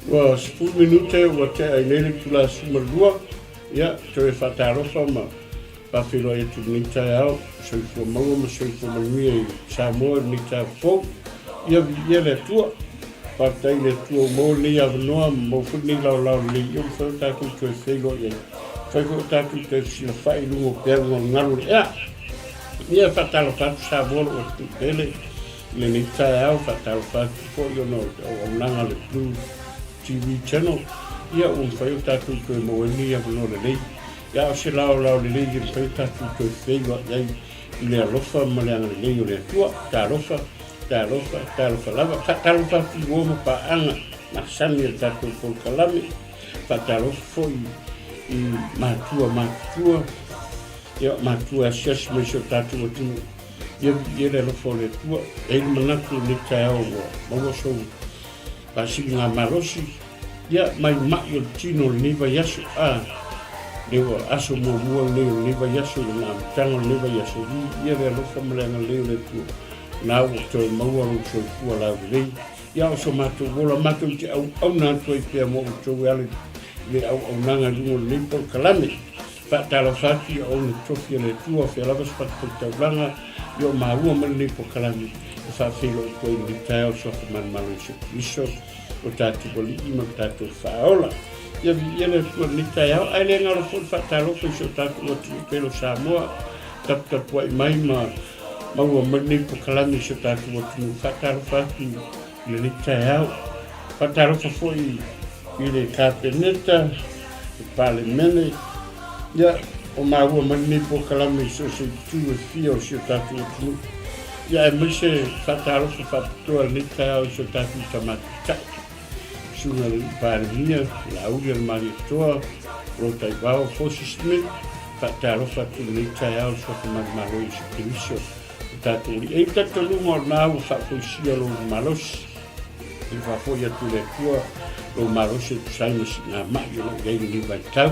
Ua 10 minute ua tea i nei le itula 12, ia, toe faatalofa ma faafeiloai atu i lenei taeao, soifua maua ma soifua manuia i Samoa i lenei taeao fou. Ia viia le Atua. Faafetai i le Atua ua maua lenei avanoa ma maua foi lenei laolao lelei, ia ua mafai ona tatou toe feiloai ai. Mafai foi ona tatou toe fesilafai i luga o peau galugalu o le ea. Ia, faatalofa atu Samoa lou atunuu pele. I lenei taeao, faatalofa atu foi ona o le auaunaga a le Blue TV Channel, ia ua mafai ona tatou toe maua ai lenei avanoa lelei. Ia, a o se laolao lelei e mafai ona tatou toe feiloai ai i le alofa ma le agalelei o le Atua. Talofa, talofa, talofa lava. Faatalofa atu i uo ma paaga masani a le tatou polokalame. Faatalofa foi i matua matutua, ia matua e asiasi mai i si o tatou atunuu. Ia viia le alofa o le Atua. E i ai le manatu i lenei taeao ua maua sou faasiligamalosi, ia, mai mai o le tino o lenei vaiaso. A, lea ua aso muamua lenei o lenei vaiaso i lona amataga o lenei vaiaso, viia le alofa ma le agalelei o le Atua, na ua toe maua lou soifua laulelei. Ia, o so matou ola, matou te auauna atu ai pea mo outou e ala i le auaunaga i luga o lenei polokalame. Faatalofa atu i auauna tofi a le Atua, o fea lava se fatafaitaulaga i o maua mai lenei polokalame e faafeiloai atu ai i lenei taeao i Suafa Manumalo Iesu Keriso, o tatou Alii ma lo tatou Faaola. Ia viia le Atua i lenei taeao, ae le galo foi le faatalofa i si o tatou atunuu pele o Samoa, taputapuai mai ma maua mai lenei polokalame i si o tatou atunuu. Faatalofa atu i lenei taeao. Faatalofa foi i le Kapeneta, le Palemene, ia, o maua mai lenei polokalame i so o se itu e fia o si o tatou atunuu. Ia, aemaise faatalofa faapitoa i lenei taeao i si o tatou tama taitai, Susuga i le Palemia, Laauli Alemalietoa, Lotaivao Fosi Smith, faatalofa atu i lenei taeao i le Suafa Manumalo Iesu Keriso. O tatou alii. E i ai le talitonuga o lena ua faafoisia lou malosi e faafoi atu i le Atua lou malosi e tusa ai ma siigamai o lo o i ai lenei vaitau.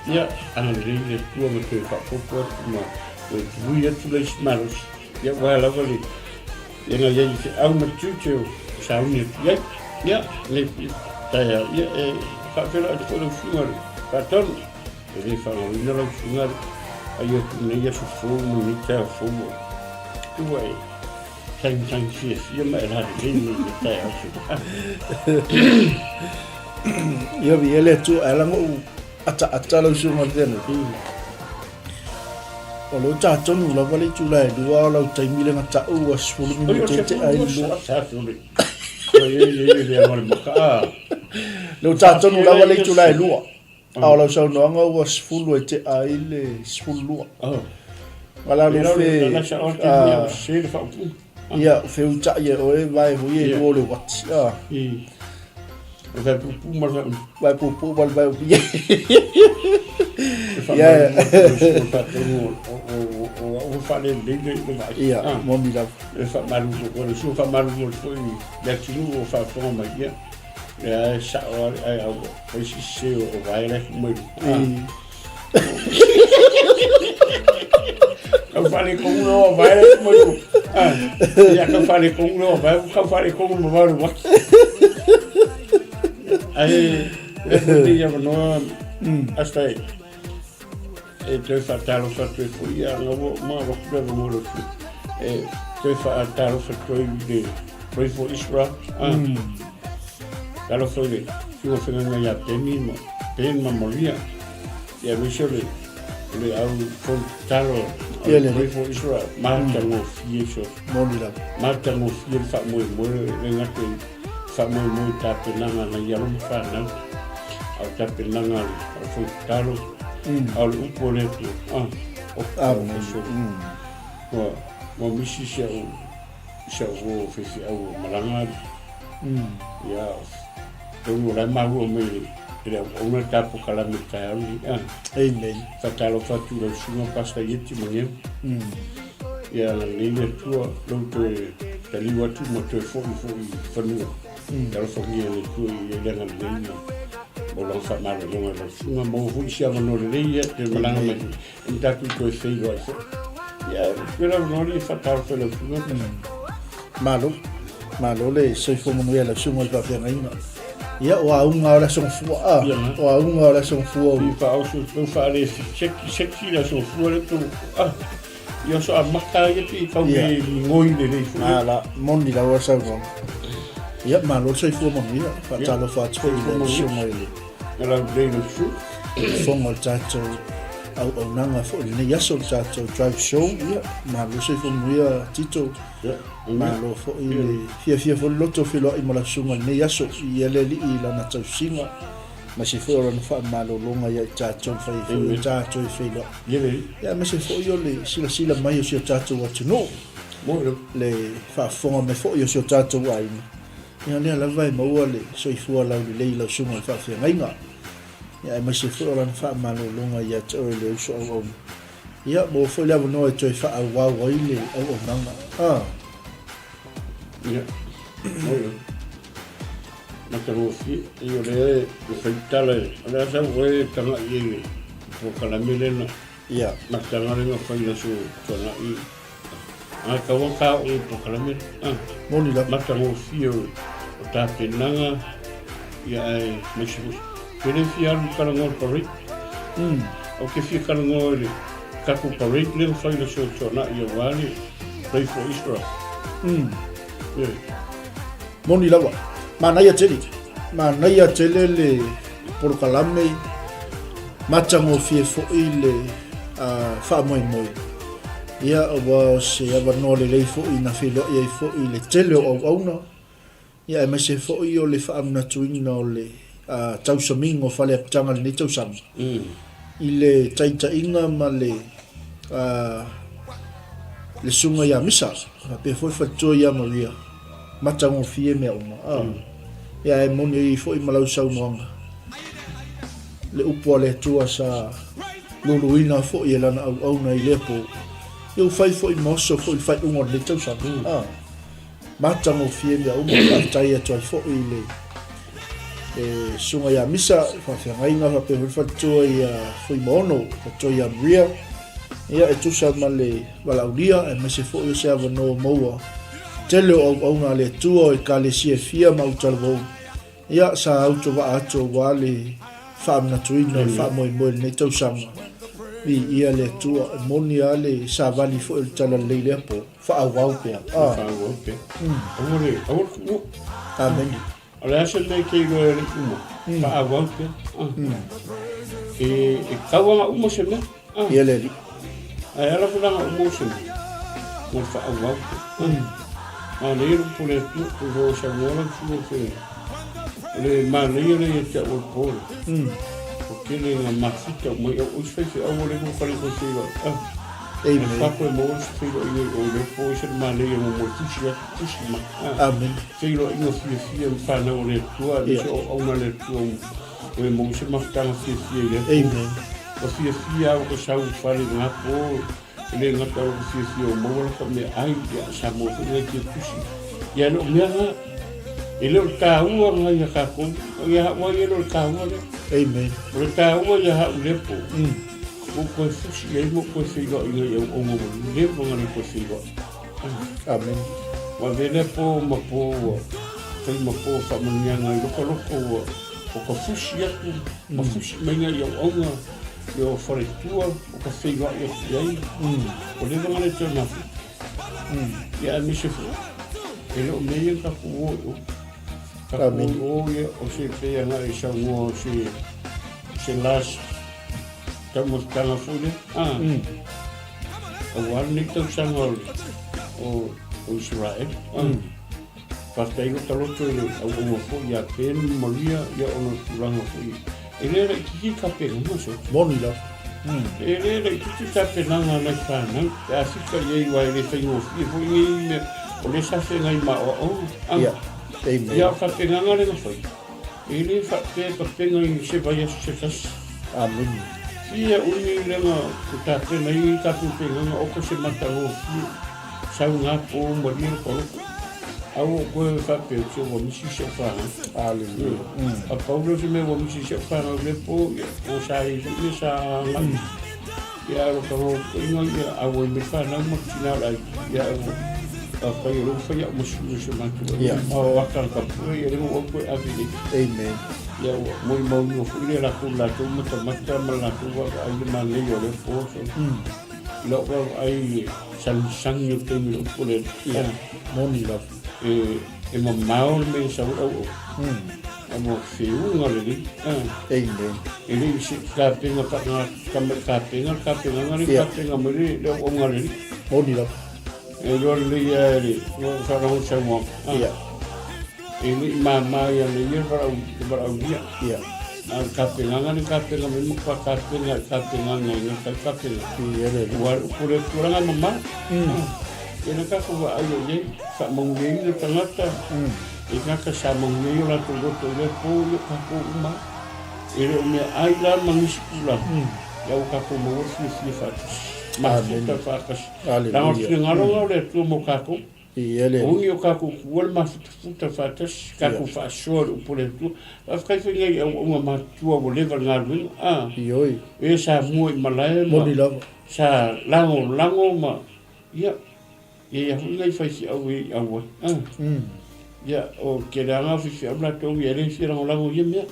Ia, agalelei le Atua ma toe faaopoopo atu ma toe tului atu le isi malosi, ia aua lava le lega i ai i feau ma tiute o sauni atu i ai. Ia, lenei taeao, ia e faafeiloai atu foi lau Susuga i le Faatonu. E le faagaloina lau susuga le ai atu i lenei aso fou ma lenei taeao fou ua ua e sagisagi fiafia ma e lalelei mai i le taeao fou. Ia viia le Atua, e ala ona ou ataata lau susuga i le feagaiga. O lea ua ta tonu lava le itula e lua o lau taimi lea na tau ua 10 minute e tea ai le lua. Lea ua ta tonu lava le itula e lua. A o lau saunoaga ua 10 e tea ai le 12. Ma la lo fe ia feutaʻi e oe vae hui e lua o le uati. Ah. Vai pupu ma le vai pupu ma le vai upia. Ia, moni lava. E faamalulu o le sua faamalulu foi le atunuu o faafofoga mai ia. Lea e sao lava ae au fai si sese o vae la e tuu mai Kau faaletonu lea o vae la e tuu mai Ia kau faaletonu lea o vae, kau faaletonu ma vae o le uati. Ae e foi lenei avanoa asta e e toe faatalofa atu ai foi ia na ua uma avatu le avanoa i lau afioga. E toe faatalofa atu ai i le Pray for Israel. Ah. Talofa i le susuga feagaiga ia Penny ma Ben ma Maria. Ia aemaise o le o le au fono tatalo a Ia le Pray for Israel. Matagofie so. Moni lava. Matagofie le faamoemoe le gata i faamoemoe i tapenaga a nai alo ma fanau. A o tapenaga a le au fono tatalo. A o le upu a le Atua. Ah. O, Ah, o, so. Ua ua misi si au Si au uo faifeau o malaga alu. Ia, tonu o la e maua mai e le auauna le ta polokalame i le taeao lenei. Ah. Amen. Faatalofa atu i lau susuga Pastor Ieti Mageu. Ia, agalelei le Atua, lou toe taliu atu ma toe foi foi i fanua. Alofagia e le Atua i ai le agalelei ma mo lau faamalologa i lau susuga. Maua foi isi avanoa lelei ia toe malaga mai foi. E tatou toe feiloai foi. Ia, e lau avanoa e faatalofa i lau susuga. Malo, malo le soifua manuia i lau susuga i le faafeagaiga. Ia, o auga o le Aso Gafua, a, o auga o le Aso Gafua. I faaoso tau faale seki seki le Aso Gafua le tau, a, ia so amata ia pi tau me migoi lelei foi. A la, moni lava saunoaga. Ia, malo le soifua manuia, faatalofa atu foi i le susuga i le. Lau lei le su. Fofoga o le tatou auaunaga foi i lenei aso, le tatou drive show. Ia, malo le soifua manuia Tito. Malo foi le fiafia foi le loto feiloai ma lau susuga i lenei aso i ia le Alii i lana tausiga, aemaise foi o lana faamalologa ia i tatou fai ai foi o tatou e feiloai. Ia aemaise foi o le silasila mai o si o tatou atunuu, le faafofoga mai foi o si o tatou aiga. Ia lea lava e maua le soifua laulelei i lau susuga i le faafeagaiga. Ia aemaise foi o lana faamalologa ia te oe le uso auauna. Ia, maua foi le avanoa e toe faaauau ai le auaunaga. Ah. Ia, maua. Matagofie, ia o lea e fai tala, o le a sau oe e tagai i le polokalame lea na Ia. Mataga lea na fai i le aso Tuanai. A tau a ka o polokalame lea. Ah. Moni lava. Matagofie o tapenaga, ia ae maise foi. Ke le fia alu talanoa i le parade. Ou te fia talanoa i le tatou parade lea na fai i le aso Tuanai aua le Pray for Israel. Yeah. Moni lava. Manaia tele. Manaia tele le polokalame, matagofie foi le faamoemoe. Ia, aua o se avanoa lelei foi na feiloai ai foi le tele o auauna, ia aemaise foi o le faamanatuina o le tausamiga o Faleapitaga i lenei tausaga, i le taitaiga ma le le susuga ia Misa, faapea foi le faletua ia Maria, matagofie mea uma. Ia, e moni ai foi ma lau saunoaga, le upu a le Atua sa luluina foi e lana auauna i lea po, ia ua fai foi ma oso foi le faaiuga o lenei tausaga. Matagofie mea uma, faafetai atu ai foi i le susuga ia Misa, le faafeagaiga faapea foi le faletua ia Fuimaono, faletua ia Maria, ia e tusa ma le valaaulia aemaise foi o se avanoa maua tele o auauna a le Atua o Ekalesia e fia ma autalavou, ia sa autovaa atu aua le faamanatuina o le faamoemoe i lenei tausaga. Viia le Atua, e moni lava le savali foi o le talalelei i lea po. Faaauau pea. Ah. Faaauau pea. Aua le, aua le tuua. Amene. O le a se mea e te iloa e le uma, faaauau pea. Ah. E, e tau aga uma se mea. Ah. Ia le alii. Ae ala tulaga uma o se mea, mo le faaauau pea. Ah. Manaia le upu o le Atua, pei foi ona saunoa lau susuga i le feagaiga. O le manaia lea ia te au o le po lea. Ua tele ina mafuta uma ai au, o isi faifeau ua leva ona fale koe feiloai. Ah. Amen. E fa koe maua se feiloaiga i o i le po, ese le manaia mo moe tusi atu, tusi mai. Ah. Amen. Feiloaiga fiafia ma fanau a le Atua, aemaise o auauna a le Atua ua e maua se mafutaga fiafia i lea po. Amen. Ua fiafia lava ua sau i fale i lena po, e le gata o lou fiafia ua maua laka meaai, ia sa maua foi nai tia tusi. Ia e le o mea na, e le o le taua na ia tatou, ia hau ai e le o le taua lea. Amen. O le taua ia hau i lea po. Ua toe fusi ai ma ua toe feiloaiga i auauna ua leva ona le toe feiloai. Amen. Ua avea lea po ma po ua fai ma po faamanuiaga i loko loko ua o ka fusi atu ma fusi mai i auauna i o faletua o ka feiloai atu i ai. Ua leva ona le toe mafuta. Ia aemaise foi, e le o mea ia na tatou o i o. Tatou o i o ia o se pei agai i saunoa o se se last taumafataga foi lea. Ah. Aua lenei tausaga o, o, o Israel. Ah. Faafetai lo loto i le auauna foi ia Ben ma Maria ia ona tulaga foi. E le laitiiti tapenaga so. Moni lava. E le laitiiti tapenaga a nai fanau. Pe a fika i ai aua e le faigofie foi nei mea o lea sa feagai ma aoaoga. Ah. Ia. Amen. Ia o tapenaga lea na fai. E le faapea e tapena i se vaiaso se tasi. Amene. Fia umi lea na tapena ai nei tatou fegaga oka se matagofie, sau na po malie le paloko. A ua ou toe faapea, se ua misi si au fanau. Aleluia. A pau lea o se mea ua misi si au fanau i lea po, ia, o sa i ai foi mea sa agai. Ia, o lota gaoioiga, ia, auai mai fanau ma le tina o le aiga. Ia, ua. Afai o lea ua fai au ma sui o si o matou aiga. Ma o aka ka pue, ia lea ua ou toe ave i ai. Amen. Ia ua molimauina foi le latou latou matamata ma le latou vaavaai i le manaia o lea po. So, i lau vaavaai i le sagisagi o le taimi o le upu o le Alii. Ia, moni lava. E mamao le mea e sau ai au au. A ua feuga lelei. Amen. E le i se tapena faga tamai tapena le tapenaga le tapena mai le auaunaga a le Alii. Moni lava. E iloa lelei lava e le faalogo i saunoaga. Ia. E le i mama ia ia le valaaulia. Ia. A o le tapenaga le tapena mai ma matua tapena i le tapenaga i gata ai tapena. Ia le Aua o le upu a le Atua leaga e mamao. Ia na tatou vaai ai i ai, faamanuiaina tagata. E gata sa manuia ai o latou loto i lea po, ia o tatou uma lava. E le o meaai la ma nisi tulaga, ia ua tatou maua le fiafia faatasi, mafuta faatasi. Leaga o le finagalo lena o le Atua mo tatou. O agi o tatou tuua le mafutafuta faatasi, tatou faasoa i le upu a le Atua. Faafetai foi i nai auauna matutua ua leva le galuega, a, e sa mua i malae ma sa lagolago ma, ia, E i ai foi nai faifeau e i auai. Ah. Ia, o ke leaga o faifeau latou ia e le fia lagolago i ia mea.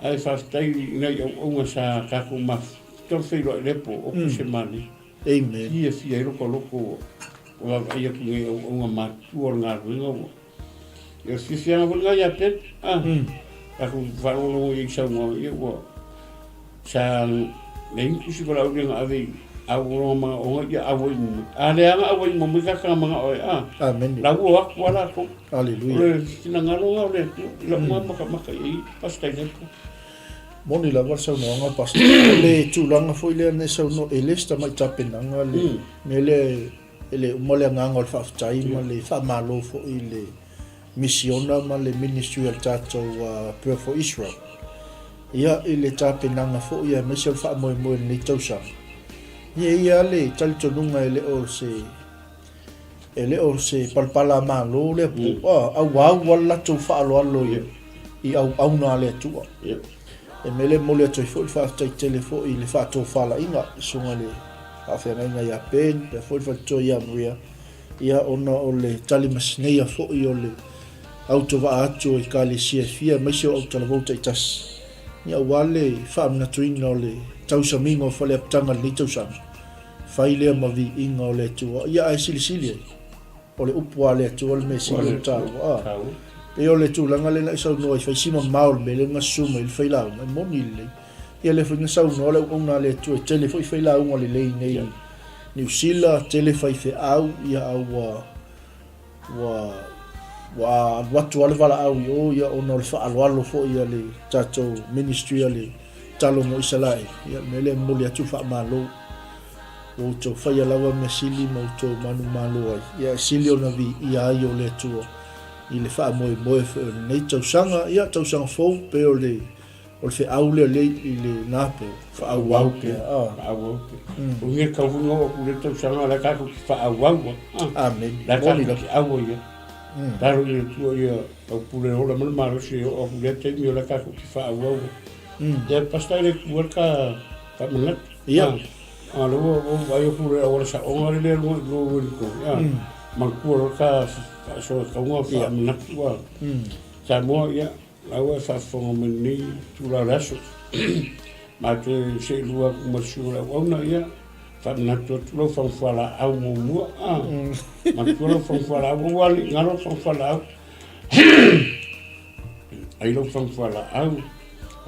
Ae faafetai i nai auauna sa tatou mafuta le feiloai i le po o Krisemane. Amen. Fiafia ai lota loto ua vaavaai atu i nai auauna matutua o le galuega ua. Ia, o le fiafiaga foi lena ia Ben. Ah. Tatou faalogologo i ai i saunoaga ia ua Sa leai ni tusi valaaulia na ave i au o lona manaoga ia auai uma mai. A leaga auai uma mai tagata na manao ai, a. Amene. La ua o atu lava latou. Aleluia. O le finagalo lena o le Atua, i lau na matamata i ai, Pastor Lepo. Moni lava le saunoaga Pastor. O le tulaga foi lea na e saunoa, e le se tamai tapenaga le mea lea e le uma le agaga o le faafetai ma le faamalo foi i le misiona ma le ministry a le tatou Prayer for Israel. Ia, i le tapenaga foi aemaise o le faamoemoe i lenei tausaga, ia e i ai lava le talitonuga e le o se e le o se palapala malo lea po, a auau lava le latou faaaloalo i, i auauna a le Atua. E mea lea e momoli atu ai foi le faafetai tele foi i le faatofalaiga, le susuga i le faafeagaiga ia Ben, faapea foi le faletua ia Maria, Ia, ona o le talimasineia foi o le autovaa atu o Ekalesia e fia aemaise o autalavou taitasi, ia aua le faamanatuina o le tausamiga o faleapitaga i lenei tausaga, fai lea ma viiga o le Atua. Ia ae silisili ai, o le upu a le Atua le mea sili ona taua. A, pei o le tulaga lea na e saunoa ai, fai si mamao le mea lea na susu mai ai le failauga, e moni lelei. Ia lea foi na saunoa le auauna a le Atua, e tele foi failauga lelei nei Niu Sila, tele faifeau, ia a ua, ua, ua alu atu lava le valaau i o, ia ona o le faaaloalo foi a le tatou ministry a le Talo mo Isalaele, ia o le mea lea e momoli atu le faamalo. Ua outou faia lava mea sili ma outou manumalo ai, ia e sili ona viia ai o le Atua i le faamoemoe foi o lenei tausaga, ia tausaga fou pei o le O le feau lea lea i lena po, faaauau pea. Faaauau pea. O nge tau foi no aku le tausaga la tatou te faaauau a. Amen. La tatou te aua ia. Talo i le Atua ia tau pule ola ma le malosi e oo atu lea taimi o la tatou te faaauau. Ia pastor le tua ka ka manatu. Ia. A le ua ua vaai atu le auala saoga le lea luga i lo i ko. Ia. Manatua loa ka faasoa tauga faamanatu a. Samoa ia. La ua e faafofoga mai lenei itula o le aso. Matou seelua atu ma le susuga o le auauna, ia, faamanatu atu lau fagu fualaau muamua. Ah, manatua lau fagu fualaau, aua ne i galo fagu fualaau. Ai lau fagu fualaau,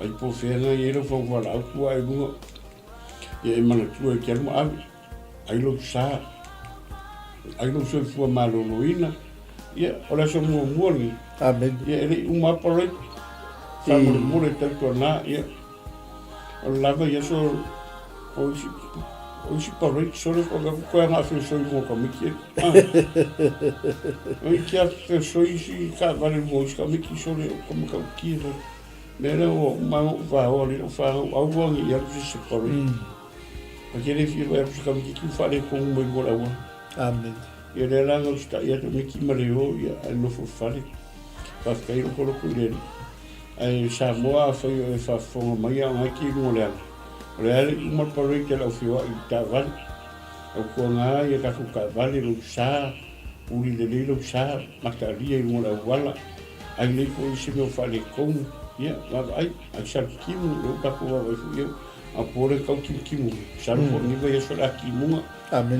ai po o fea na i ai lau fagu fualaau, tua ai luga. Ia e manatua e te alu ma ave. Ai lou sa, ai lou soifua maloloina. Ia, o le aso muamua lenei. Amen. Ia, e le i uma lava parade. Faamolemole tautuana, ia. O le lava i aso, o isi, o isi parade, sole ko ka koe anga feosoi mo ka miki. Ah. O i kia feosoi isi ka vale mo isi ka miki sole o ka makautia. Mea lea ua uma ona ou vaoa le ou fanau aua ne i alu se isi parade. Ta te le fia vaai atu se tamaitiiti ua faaletonu mai lua o le auala. Amen. Ia lea la na usitai atu Miki ma Leo ia ae nofo i le fale. Faafetai lokoloko i le Alii. Ae Samoa afai o e faafofoga mai a o na e te i luga o le ala, o le a le i uma le parade a le au feoai i taavale. Tautuana ia tatou taavale, lou sa, Puli lelei lou sa, mataalia i luga o le auala, ai lelei foi se mea o faaletonu, ia, vaavaai, ai salutimu, lea ua tatou vaavaai foi i ai, a po le tau timutimu, masalo po o lenei vaiaso o le a timuga,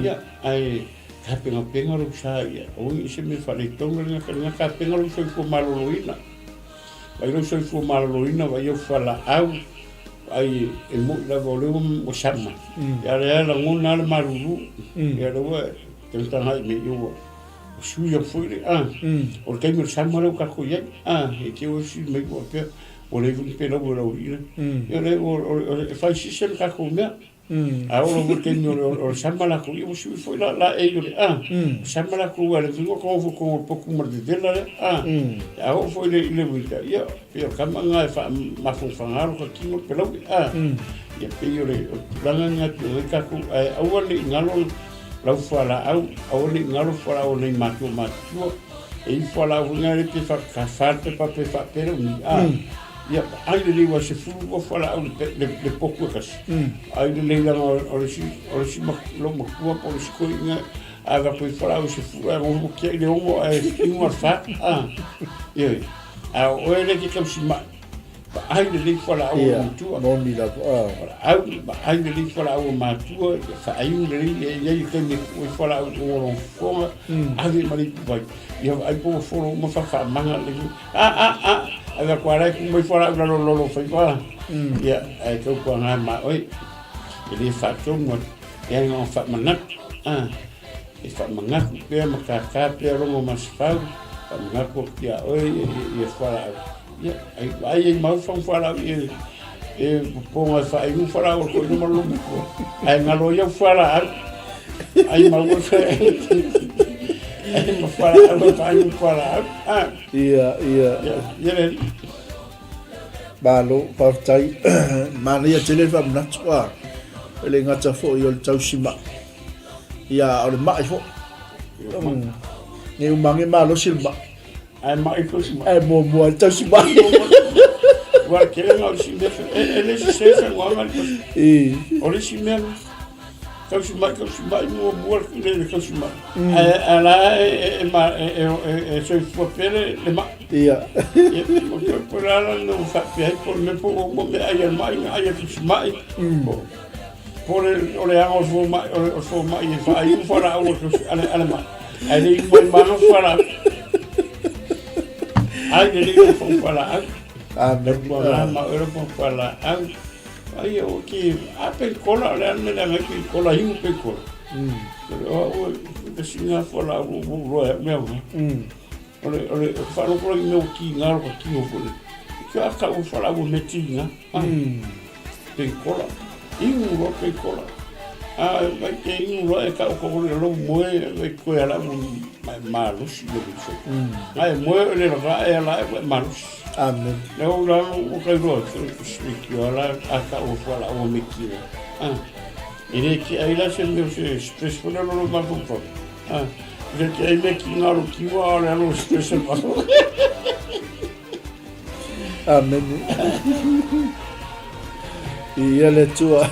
ia, ae tapenapena lou sa, ia aua ne i se mea faaletonu, e le gata i lena, tapena lou soifua maloloina. Vaai lou soifua maloloina, vaai au fualaau, vaai e moni lava o lea ua sama, ia lea e lagona lava le malulu, ia lea ua tagatagai mai ua sui atu foi le, a, o le taimi o le sama lea ua tatou i ai, a, e te ua sui mai ua faapea, ua leai foi ni pelau e lauina, ia lea e fai sisi le tatou mea. A oo lava i le taimi o le sama latou, ia ua sui foi la laei o le a, sama latou a le mafai ona nofo i totonu o le potu ma le vevela lea, a. A oo foi i le winter, ia pei o le tama lena e faamafanafana lota tino le pelaue, a. Ia pei o le tulaga lena e pei ona i ai tatou, ae aua ne i galo lau fualaau, aua ne i galo fualaau a nai matua matutua, e i ai fualaau foi na pe faatafa le pepa pe faapea le umi, a. Ia, ai lelei ua 12 fualaau le potu e tasi. Ai lelei leaga o le isi, o le isi lou matua po o le isi toeaina a avatu ai fualaau e 10 ae nofo tiai le 6 ae inu a le 4. A, ioe. A o oe lea e te tausimai, vaai lelei fualaau a matua. Moni lava. Fualaau, vaai lelei fualaau a matua, ia faainu lelei, e i ai le taimi e tuu ai fualaau i luga o lona fofoga, ave ma le ipuvai. Ia vaai po ua folo uma faakaamaga lelei. A, a, a, ave atu lava la e tuu mai fualaau i lalo o lou faiva. Ia, ae tautuana ma oe, e le faatonu atu, e ala ona faamanatu, a, e faamanatu pea ma tata pea logo masefau, faamanatu atu ia oe ia fualaau. Ia, ai vaai ai mau fau fualaau ia e popoga e faainu fualaau a le toeaina ma le lomatua. Ae galo ai au fualaau. Ai mau ai ma fualaau e faainu fualaau. Ah. Ia, ia. Ia, ia le Malo, faafetai. Manaia tele le faamanatu. Ah, e le gata foi o le tausimai. Ia, o le mai foi. Nei umange malosi le mai. Ae mai foi si mai. Ae muamua le tausimai. Ua tele na o le isi mea, e le sese se goaga le I. O le isi mea, tausimai, tausimai, muamua le tausimai. Ae a la e soifua pea le mai. Ia. Ia, po o le a la le mea ua faapea ai, po o le mea po ua uma mea ai a le mai na ai a le tausimai. Po o le aga o le fomai, o le fomai e faaiu fualaau a le mai. Ae le i mai mana fualaau. Ai le le i fau fualaau. Amen. Ua la ma ora fau fualaau. Ai o ki a pe kola le ane le ngai pe kola hiu pe kola. O o te singa fualaau o roa mea. O le o le whaaloko i mea o ki ngā roka ki o fole. Kia a ka o whalaau o me ti ngā. Penkola. Inu roa penkola. A vai te inu roa e ka o ko le lou moe vai koe ala u mai malosi le so. Ai moe o le ra e ala e malosi. Amen. Le o la o kai roa speak yo ala a ka o whala o me ki. Ah. E le ki ai la se me se stress fo le lo ma fo. Ah. Le ki ai me ki ngaro ki wa le alo stress ma. Amene. Ia le Atua.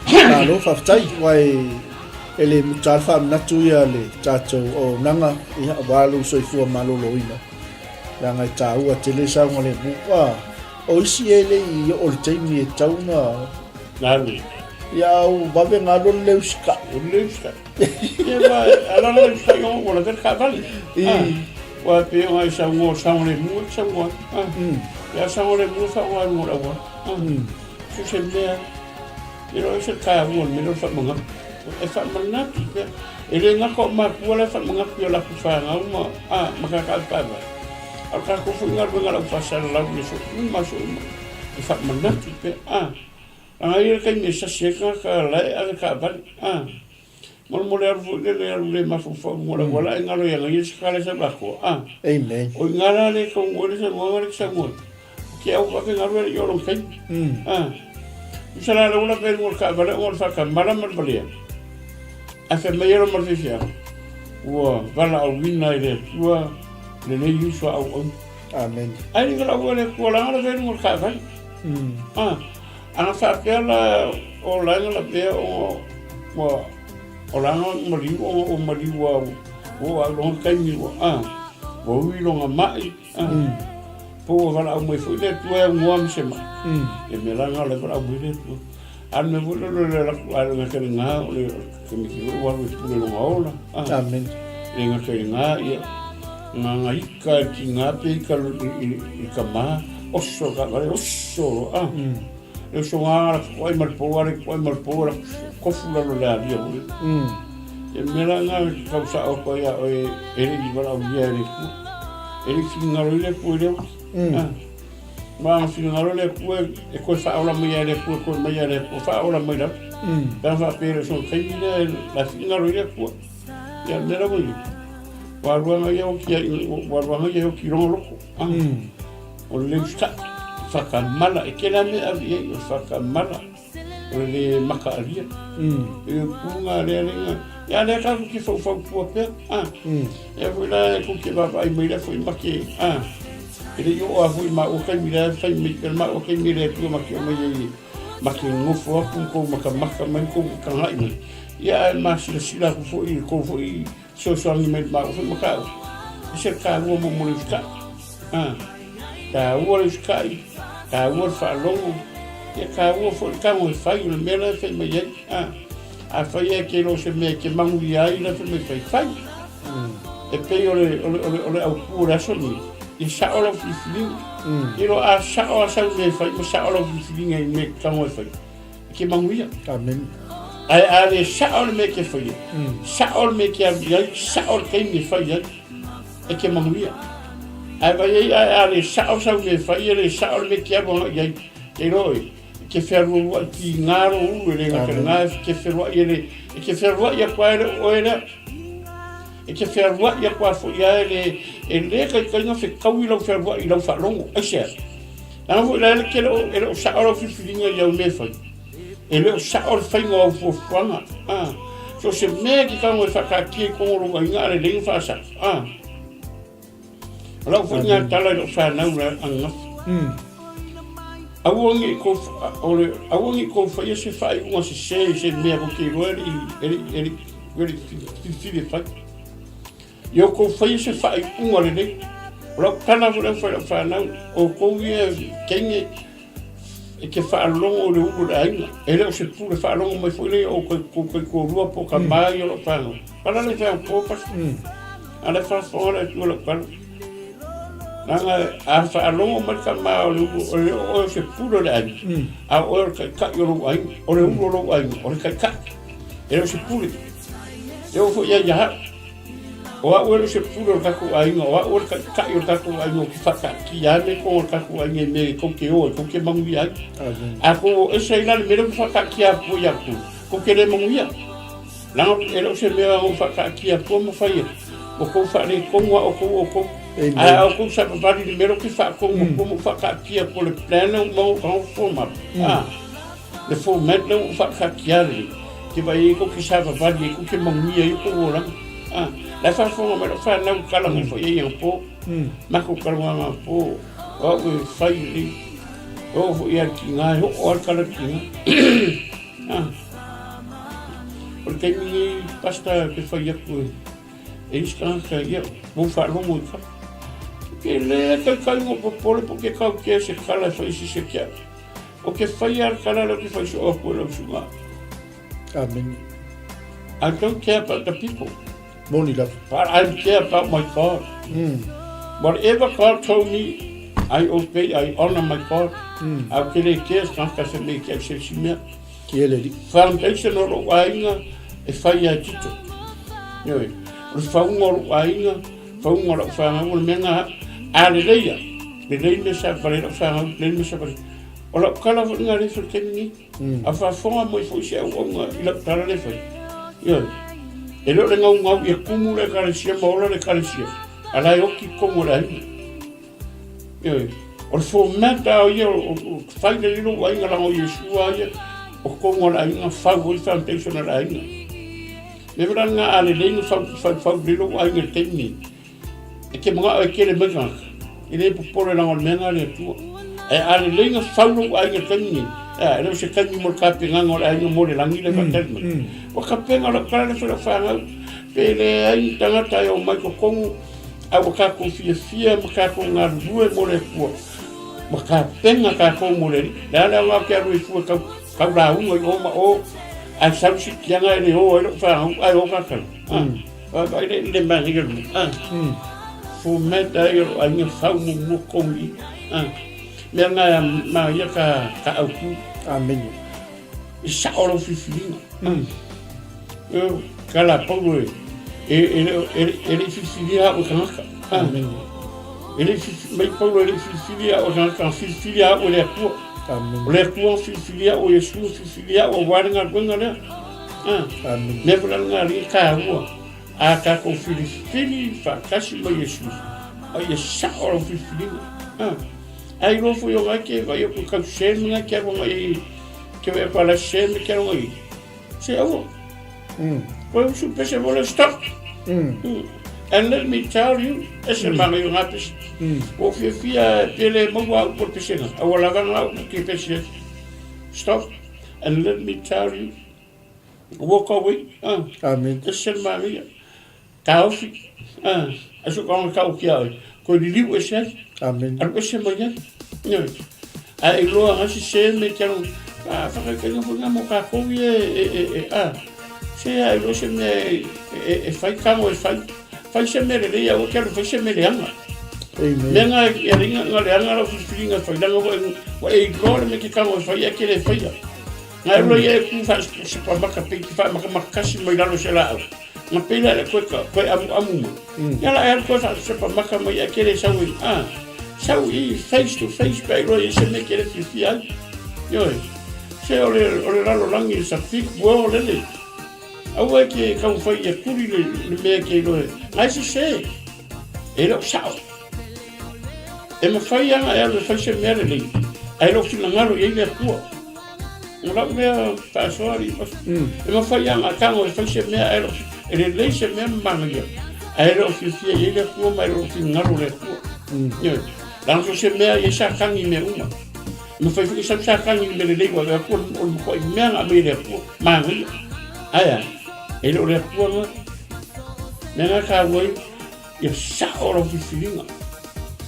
Malo, faafetai. Ua e le muta le faamanatu ia le tatou auaunaga, ia, aua lou soifua maloloina. Leaga e taua tele saogalemu. Ua, o isi e le i oo le taimi e tau na... Galu. Ia, au vave galu o le le usikai. O le usikai. Ia, ma, ala le usikai o ua lave le kaavale. I. Ua pei ona e saunoa saogalemu ai saunoa ai. Ia saogalemu e faaaoga i luga o le auala. So se mea, e le o se taua o le mea lea o le faamanatu. E faamanatu pea. E le gata o matua la e faamanatu i a latou fanau ma, a, ma kākāpaepae. A o le tatou foi galuega o le au faasalalau i aso uma aso uma, e faamanatu pea. A, leaga e i ai le taimi e sasi ai le tagata la e ave taavale. A. Molemole alu foi lele alu le mafaufau mo le auala ai galo ia ngai se kale sa lako a. Amen. O inga la le ko mo le sa mo le sa mo. Ke au va galo le yoro kai. A. Usa la le ula pe mo ka vale o fa ka mala mal vale. A fe mai ro mal fia. Ua vala au wina i le tua le le yusa au au. Amen. Ai ngala ua le kua la ngala ve mo ka vale. A. Ana faapea la o laga la pea o ua o laga maliu o o maliu au Ua oo lava i lona taimi ua, a, ua ui lona mai, a, po ua valaau mai foi le Atua e aunoa ma se mai. Ia mea la na o le valaau mai le Atua. A o le mea foi lea o le alu atu, a le gata i lena, o le tamaiti foi ua alu e pule lona ola, a. Amen. Le gata i lena, ia, na ona ika e tiga pe ika i le tama, oso le taavale, oso loa, a. Le usoga la koai ma le pou ale koai ma le pou la kofu lalo le alia foi. E mea la nga tau sa o koe ia oe e le i valaaulia e le Atua. E le i finagalo i le Atua i lea uti. Ah. Ma ang finagalo le Atua e koe whaola mai a le Atua, koe mai a le Atua, whaola mai lalo. Pea whaapea le so taimi lea la finagalo i le Atua. Ia mea la wai. Waruanga ia o ki waruanga ia o ki rongo loko. Ah. O le uta whakamala, e kela mea ave i ai, o le whakamala, o le le makaalia. E o pūnga lea lenga, ia lea tātou ki whaufau pua pea, ah. E foi la e kuke vavaai mai lea foi make, ah. E le i oo a foi ma o kaimi lea fai mai pea ma o kaimi lea tua make o mai ai make ngofo aku kou makamaka mai kou kangai mai. Ia ae masilasila aku foi kou foi Fesoasoani mai maua foi ma kau. E se taua mo mo le usikai. Ah, taua le usikai, taua le faalogo, ia taua foi le tago e fai, o le mea la e fai mai ai. Ah, afai e ke iloa o se mea e te manuia ai la fai mai fai, fai. E pei o le, o le, o le, o le autu o le aso lenei, ia sao lau filifiliga. Ia a sao a sau mea e fai ma sao lau filifiliga i mea e te tago e fai. Ke manuia. Amen. Ae a le sao le mea ke faia, sao le mea ke alu i ai, sao le taimi e fai ai, e ke manuia. Ae vai ai ae a le sao sau mea e fai, e le sao le mea ke alu agai i ai, te iloa oe, e ke fealualuai ki ngā ro ulu e le gata ngā e ke feluai e le, e ke fealuai aku a e le o oe lea. E ke fealuai aku a foi a e le, e le taitaiga fekaui lau fealuai i lau faalogo, aisea? Leaga foi la e le o, e le o sao lau filifiliga i au mea e fai. E le o sao le faiga o au fuafuaga. Ah, so se mea ke tago e whaakaatia i kongo lou aiga a le lei na whaasao. Ah. O lau foi ngā tala i lou whanau la ananafi. Aua nge i kou, o le, aua nge i kou whaia se whaaiunga se se i se mea ko te iloa e le i, e le i, e le i, e le i filifili e fai. Ia outou faia se faaiuga lelei. O lau tala foi lea ua fai i lau fanau, o outou ia teine e te faalogo i le ulu o le aiga. E le o se pule faalogo mai foi lea i o kou kaitoalua po o tama ia o lau fanau. Pala le fai po pasi. A le faafofoga le Atua i lau tala. Leaga a faalogo mai le tama o le ulu, e le o oe o se pule o le aiga, a o oe o le taitai o lou aiga, o le ulu o lou aiga, o le taitai. E le o se pule. E oo foi ia ia au. O au e le o se pule o le tatou aiga, o au o le taitai o le tatou aiga ou te faataatia ai mea i totonu o le tatou aiga i mea e tou te o ai, tou te manuia ai. A tou o ese ai la le mea lea ou te faataatia atu ai ia outou, tou te le manuia. Leaga e le o se mea na ou faataatia atua ma fai atu, ua tou faaletonu lava outou o outou. Ae a outou savavali i le mea lea ou te faatonu atua ma ou faataatia atu o le plan lea ua uma ona ou tago form up, a. Le format lea ua ou faataatia lelei, ke vaai ai tou te savavali ai, tou te manuia ai o tou olaga. Ah, la e faafofoga mai lau fanau i tala mai foi ai anapo. Matou talanoaga anapo, o au e fai lelei. E oo foi ia le tiga, e oo lava le tala i le tiga. Ah, o le taimi lenei, Pastor, ke fai atu e, e isi tagata, ia, ua ou faalogo i fafo. Ke le taitaiga o popole po ke tau kea se tala e fai se se ke au. O ke whai a le tala lea ou te whai soo aku e lau susuga. Amene. I don't care about the people. Moni lava. But I care about my God. Whatever God told me, I obey, I honor my God. A ou te le care se tagata se mea i te au se isi mea. Ki e le alii. Foundation o lou aiga e fai e Tito. Ioe. O le fauga o lou aiga, fauga o lau fanau, o le mea na a lelei ia, lelei mea sa vale lau fanau, lelei mea sa vale. O lau tala foi lena lea e fai i le taimi nei. A faafofoga mai foi se auauna i lau tala lea e fai. Ioe. E le o le gaugau ia tumu le ekalesia ma ola le ekalesia, a la e oti totonu o le aiga. Ioe. O le format lava ia o fai lelei lou aiga leaga o Iesu lava ia o totonu o le aiga fau ai foundation a le aiga. Me foi la lena a lelei na fau fau fau lelei lou aiga i le taimi nei, E te manao e tele mai tagata, e le popole leaga o le mea lena a le Atua. Ae a lelei na fau lou aiga i le taimi nei, ea, e le o se taimi mo le tapenaga o le aiga mo le lagi lea e faatali mai. Ua tapena lau tala lea fai lau fanau. Pe leai ni tagata e omai totonu, a ua tatou fiafia ma tatou galulue mo le Atua, ua tapena tatou mo le Alii. O le a le aoga ou te alu ai fua e tau, tau lauga i o ma o, ae sau le siitiaga e le o ai lau fanau, ae o tatou. Ah, vaavaai le, le manaia o le mea. Ah, format ai o lou aiga fau muamua totonu i i. Ah, mea na e manaia ka, ka autu. Amene. E sao lau filifiliga. Mm. E, kala Paulo e, e, e, e, e le i filifilia au e tagata. Ah. E le i mai Paulo e le i filifilia au e tagata, na filifilia au e le Atua. Amen. O le Atua na filifilia au, o Iesu na filifilia au, aua le galuega lea. Ah. Amen. Mea foi la lena alii e taua. A tatou filifili faatasi ma Iesu, a ia sao lau filifiliga. Ah. Ai iloa foi o ngai ke vai aku kau se me ngai ke alu ngai ke vai aku ala se me ke alu ngai. Se aua. Koe usu pese vole stop. And let me tell you, e se manga i ngā pese. Ua fiafia pe le maua au po le pesega. Aua lava ngā upu ke pese. Stop. And let me tell you, walk away. Ah. Amen. E se manga ia. Taofi, ah, ai so kaonga kau ki a oe, koe liliu ese ai. Amen. Alu ese mai ai. Ioe. Ae e iloa ga sese me te alu, a whakaikainga foi nga mo kākou ia e, e, e, e, a, se a iloa se mea e, e, e whai kango e whai, whai se mea lelei aua ke alu whai se mea leanga. Amen. Mea nga e ringa nga leanga lau filifiliga e whai langa wa e, wa e iloa le me ke kango e whai e ke le whaia. Nga e ula ia e ku wha se pamaka pe ki wha makamakasi mai lalo se laau. Na pei la le koe ka koe amuamu mai. Ia la e alu koe whasepa maka mai a kere sau i, ah, sau i face to face pe ai roa i se me kere fiafia ai. Ioe, se o le, o le lalolangi sa big world ele. Aua e ke taumafai ia kuli le, le mea ke iloa e, ngai sese, e le o sao. E mafai ana e alu e fai se mea lelei, ae le o finagalo i ai le Atua. O lau mea faasoa alii pasi. E mafai lava ona tago e fai se mea ae le o, e lelei se mea ma manaia, ae le o fiafia i ai le Atua ma e le o finagalo le Atua. Ioe. Leaga so o se mea e i ai Satani i mea uma. E mafai foi ona sau Satani i le mea lelei ua ave atu o le matuai mea na aumai e le Atua, manaia. Ae a? E le o le Atua lena. Mea lena e taua ai, Ia sao lau filifiliga,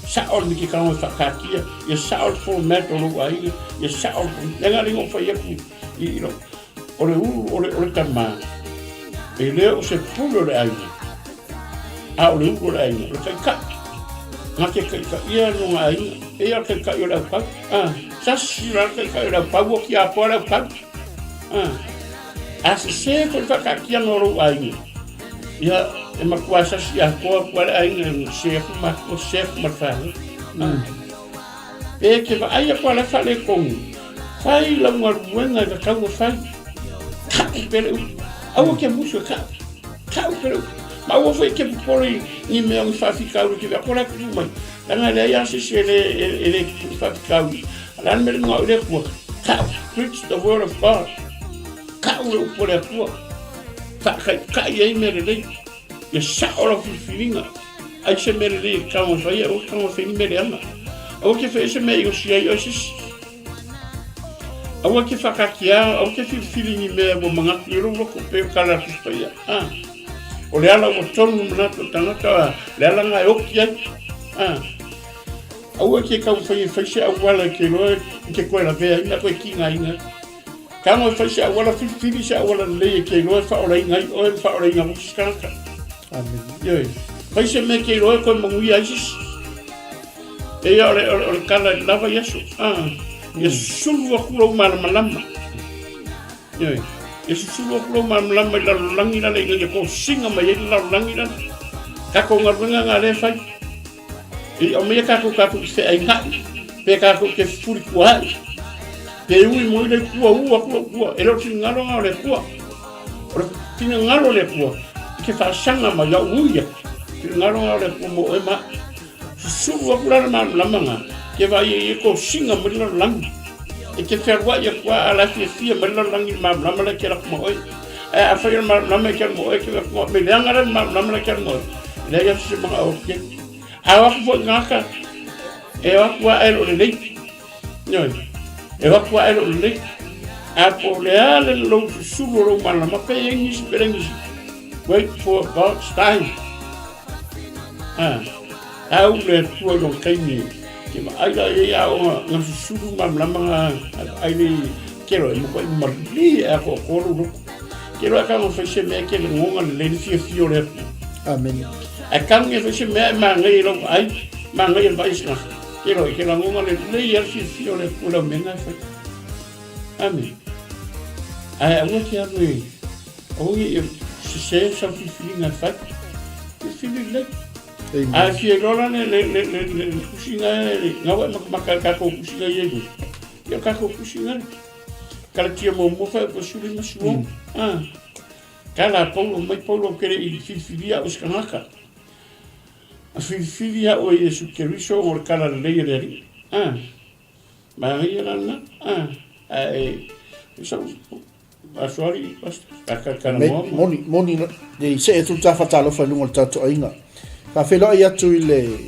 sao le mikikano e faataatia, ia sao le format o lou aiga, ia sao le mea lena na ou fai atu i lou, o le ulu o le, o le tama, e le o se pule o le aiga, a o le ulu o le aiga, o le taitai. Na te taitaia lona aiga, e ia le taitai o le aupau. Ah, sasi la le taitai o le aupau, ua tiapoa le aupau. Ah, a sese foi le faataatiaga o lou aiga, Ia, e matua sasi atoa atu ai le aiga e sese atu matua, sese atu ma le fanau. Mm. Pe ke vaai atu a la e faaletonu, fai lau galuega e tatau ona fai. Ka'u pea le upu. Aua ke musu e ka'u. Ka'u pea le upu. Ma aua foi e ke popole i ni mea o ni faafitauli ke vea ko la e tupu mai. Leaga e leai lava se isi e le, e, e le tupu i faafitauli. A o le a le mea le manao i le Atua? Ka'u. Preach the word of God. Ka'u le upu a le Atua. Faataitai ai mea lelei, ia sao lau filifiliga, ai se mea lelei e tatau ona faia, aua e tatau ona fai ni mea leaga. Aua ke faia se mea i osi ai oe se isi. Aua ke whakakia, aua ke filifili ni mea ua manatu i lou loto pe o kala Tusi Paia. Ah. O le ala ua tonu manatu o tangata, le ala nga e oki ai. Ah. Aua ke taumafai e fai se auala e ke loa i ke koe lavea ai mea koe kigaina. Tago e fai se auala filifili se auala lelei e ke iloa e faaolaina ai oe ma faaolaina foi se isi tagata. Amen. Ioe. Fai se mea e ke iloa e koe manuia ai se isi. Eia o le, o le, o le tala i le lava i aso. Ah, ia susulu atu lou malamalama. Ioe. Ia susulu atu lou malamalama i lalolagi lale ina ia kosiga mai ai le lalolagi lale. Tatou galuega na lea e fai. I aumaia tatou tatou te feainai, pe tatou te fefulituaai, pe ui moi le Atua, u atu le Atua, e le o le finagalo lena o le Atua. O le finagalo o le Atua, i te faasaga mai au ui atu. Finagalo lena o le Atua mo oe ma au. Susulu atu la le malamalama lena, ke vaai ai e kosiga mai le lalolagi. E te fealuai atu lava a la e fiafia mai le lalolagi i le malamalama la e te alu atu ma oe. Ae afai o le malamalama e te alu ma oe, ke vaai atu, me leaga la le malamalama la e te alu ma oe. E leai atu se manao o te. A o atu foi tagata, e o atu lava e le o lelei. Ioe. E o atu lava e le o lelei. A po o le a le lou susulu o lou malamalama, pe i ai nisi, pe leai nisi. Wait for God's time. Ah, au le Atua i lona taimi ke vaai la i ai aoga na susulu malamalama nga ai le ke loa e matua malie e atoatoa lou loto. Ke loa e kaga fai se mea ke lagoga lelei le fiafia o le Atua. Amen. Ae kaga e fai se mea e manaia i lau vaai, manaia i le vaai a se tagata. Ke loa e ke lagoga lelei lava le fiafia o le Atua i lau mea na e fai. Amen. Ae aua te alu e aua ne i sese sau filifiliga e fai. Filifili lelei. Ae fia iloa la le le le le le le tusiga e na ua e makamaka i le tatou tusiga ia i luga. Ia o tatou tusiga lea. Kalatia muamua faaiuga 16. Ah. Tala a Paulo mai Paulo ou te le i filifilia au e se tagata. A filifili au e Iesu Keriso ona o le tala lelei a le Alii. Ah. Manaia la lena. Ah. Ae sau aso alii pastor. Talanoa ma. Moni, moni, i see atu le ta faatalofa i luga o le tatou aiga. Faafeiloai atu i le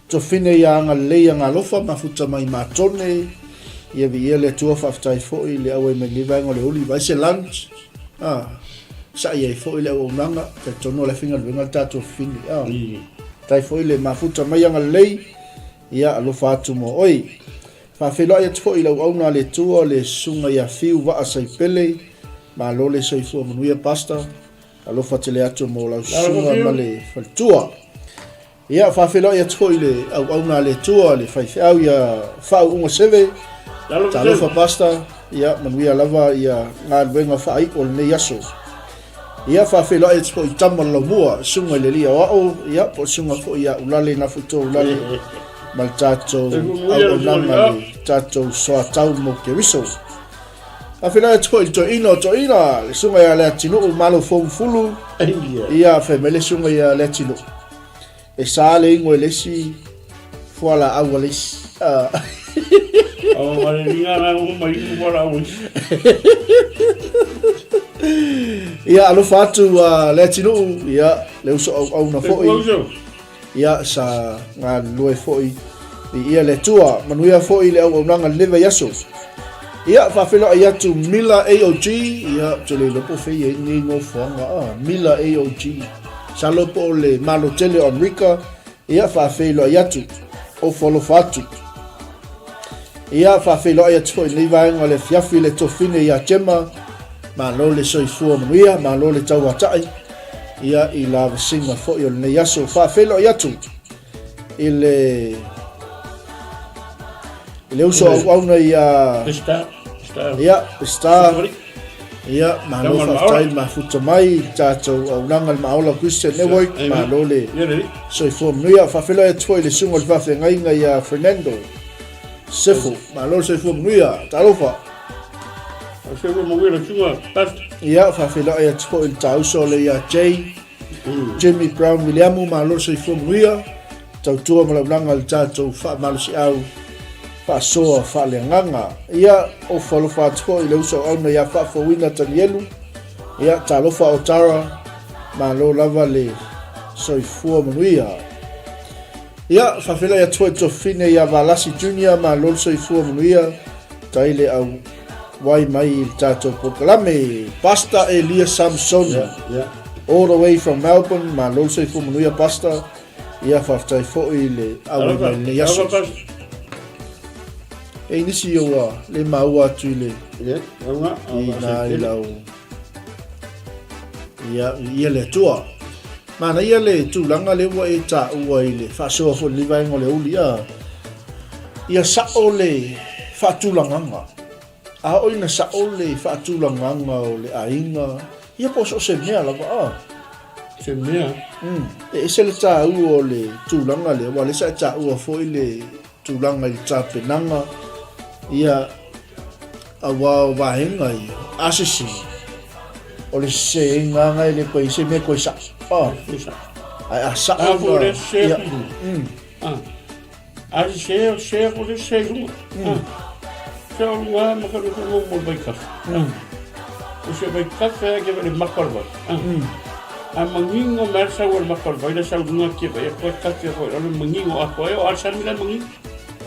tofine ia agalelei agalofa mafuta mai Matone, ia viia le Atua faafetai foi i le auai mai lenei vaega o le uli, vai se lunch, ah, sa'i ai foi le auaunaga, talitonu o la e faigaluega le tatou fafine, ah, faafetai foi le mafuta mai agalelei, ia alofa atu mo oe. Faafeiloai atu foi i le auauna a le Atua le Susuga ia Fiu Vaa Saipele, malo le soifua manuia Pastor, alofa tele atu mo lau susuga ma le faletua. Ia, faafeiloai atu foi i le auauna a le Atua le faifeau ia Faauuga Seve, talofa Pastor, ia manuia lava ia galuega faaiu o lenei aso. Ia, faafeiloai atu foi i Tama le Laumua, susuga i le Alii Aoao, ia, po o le susuga foi ia Ulale Nafuito Ulale, ma le tatou auaunaga le tatou soatau mo Keriso. Faafeiloai atu foi i le toeaina o toeaina, le susuga ia Leatinuu Malo Fougafulu, ia, fai mai le susuga ia Leatinuu, E sa le ingo e le isi fualaau a le isi. O wale linga nga o mai i fualaau isi. Ia, alofa atu a le atinuu, ia, le uso au au na foi. Ia, sa galulue foi i ia le Atua. Manuia foi le auaunaga i lenei vaiaso. Ia, faafeiloai atu Mila AOG, ia, ou te le iloa po o fea i ai lenei nofoaga, ah, Mila AOG. Masalo po o le Malo tele o Amerika, ia, faafeiloai atu, ofo alofa atu. Ia, faafeiloai atu foi i lenei vaega o le afiafi le tofine ia Gemma, malo le soifua manuia, malo le tauatai, ia, i lavasiga foi o lenei aso. Faafeiloai atu i le i le uso auauna ia Pestar, Pestar. Ia, Pestar. Ia, malo faafetai le mafuta mai i le tatou auaunaga le Maola Christian Network, malo le soifua manuia. Faafeiloai atu foi i le susuga o le faafeagaiga ia Fernando Sefo, malo le soifua manuia, talofa. Soifua manuia le susuga Pastor. Ia, faafeiloai atu foi i le taauso le ia Jay Jimmy Brown Viliamu, malo le soifua manuia, tautua ma launaga i le tatou faamalosiau faasoa faaleagaga. Ia, ofo alofa atu foi i le uso auauna ia Faafouina Tanielu, ia, talofa o Tara, malo lava le soifua manuia. Ia, faafeiloai atu foi i Tofine ia Valasi Junior, malo le soifua manuia, tai le au wai mai i le tatou polokalame. Pastor Elia Samson, yeah, yeah. all the way from Melbourne, malo le soifua manuia Pastor. Ia, faafetai foi i le auai mai lenei aso. E nisi ua le maua atu i le i nā i lau Ia, ia le Atua. Manaia le tulaga lea ua e taua i le faasoa foi i lenei vaega o le uli, a. Ia sa'o le faatulagaga. A oo ina sa'o le faatulagaga o le aiga, ia po o so o se mea lava, a. Se mea. Mm. E ese le taua o le tulaga lea, aua o lea sa e taua foi le tulaga i le tapenaga, ia, aua o vaega ia, a sese, o le seseina lava e le toe i se mea toe sa'o. Ah. Ae a sa'o A foi le sese ia. Mm. Ah. A sese, o sese ko le sese i luga. Mm. Ah. Se o luga ma ka luga mo mo vai kafe. Mm. O se vai kafe a ke le maka o le vai. Ah. Mm. A mangingo mai sa o le maka o le vai la sa luga ke vai ko kafe ko o le mangingo a ko e o a sa mi la mangingo.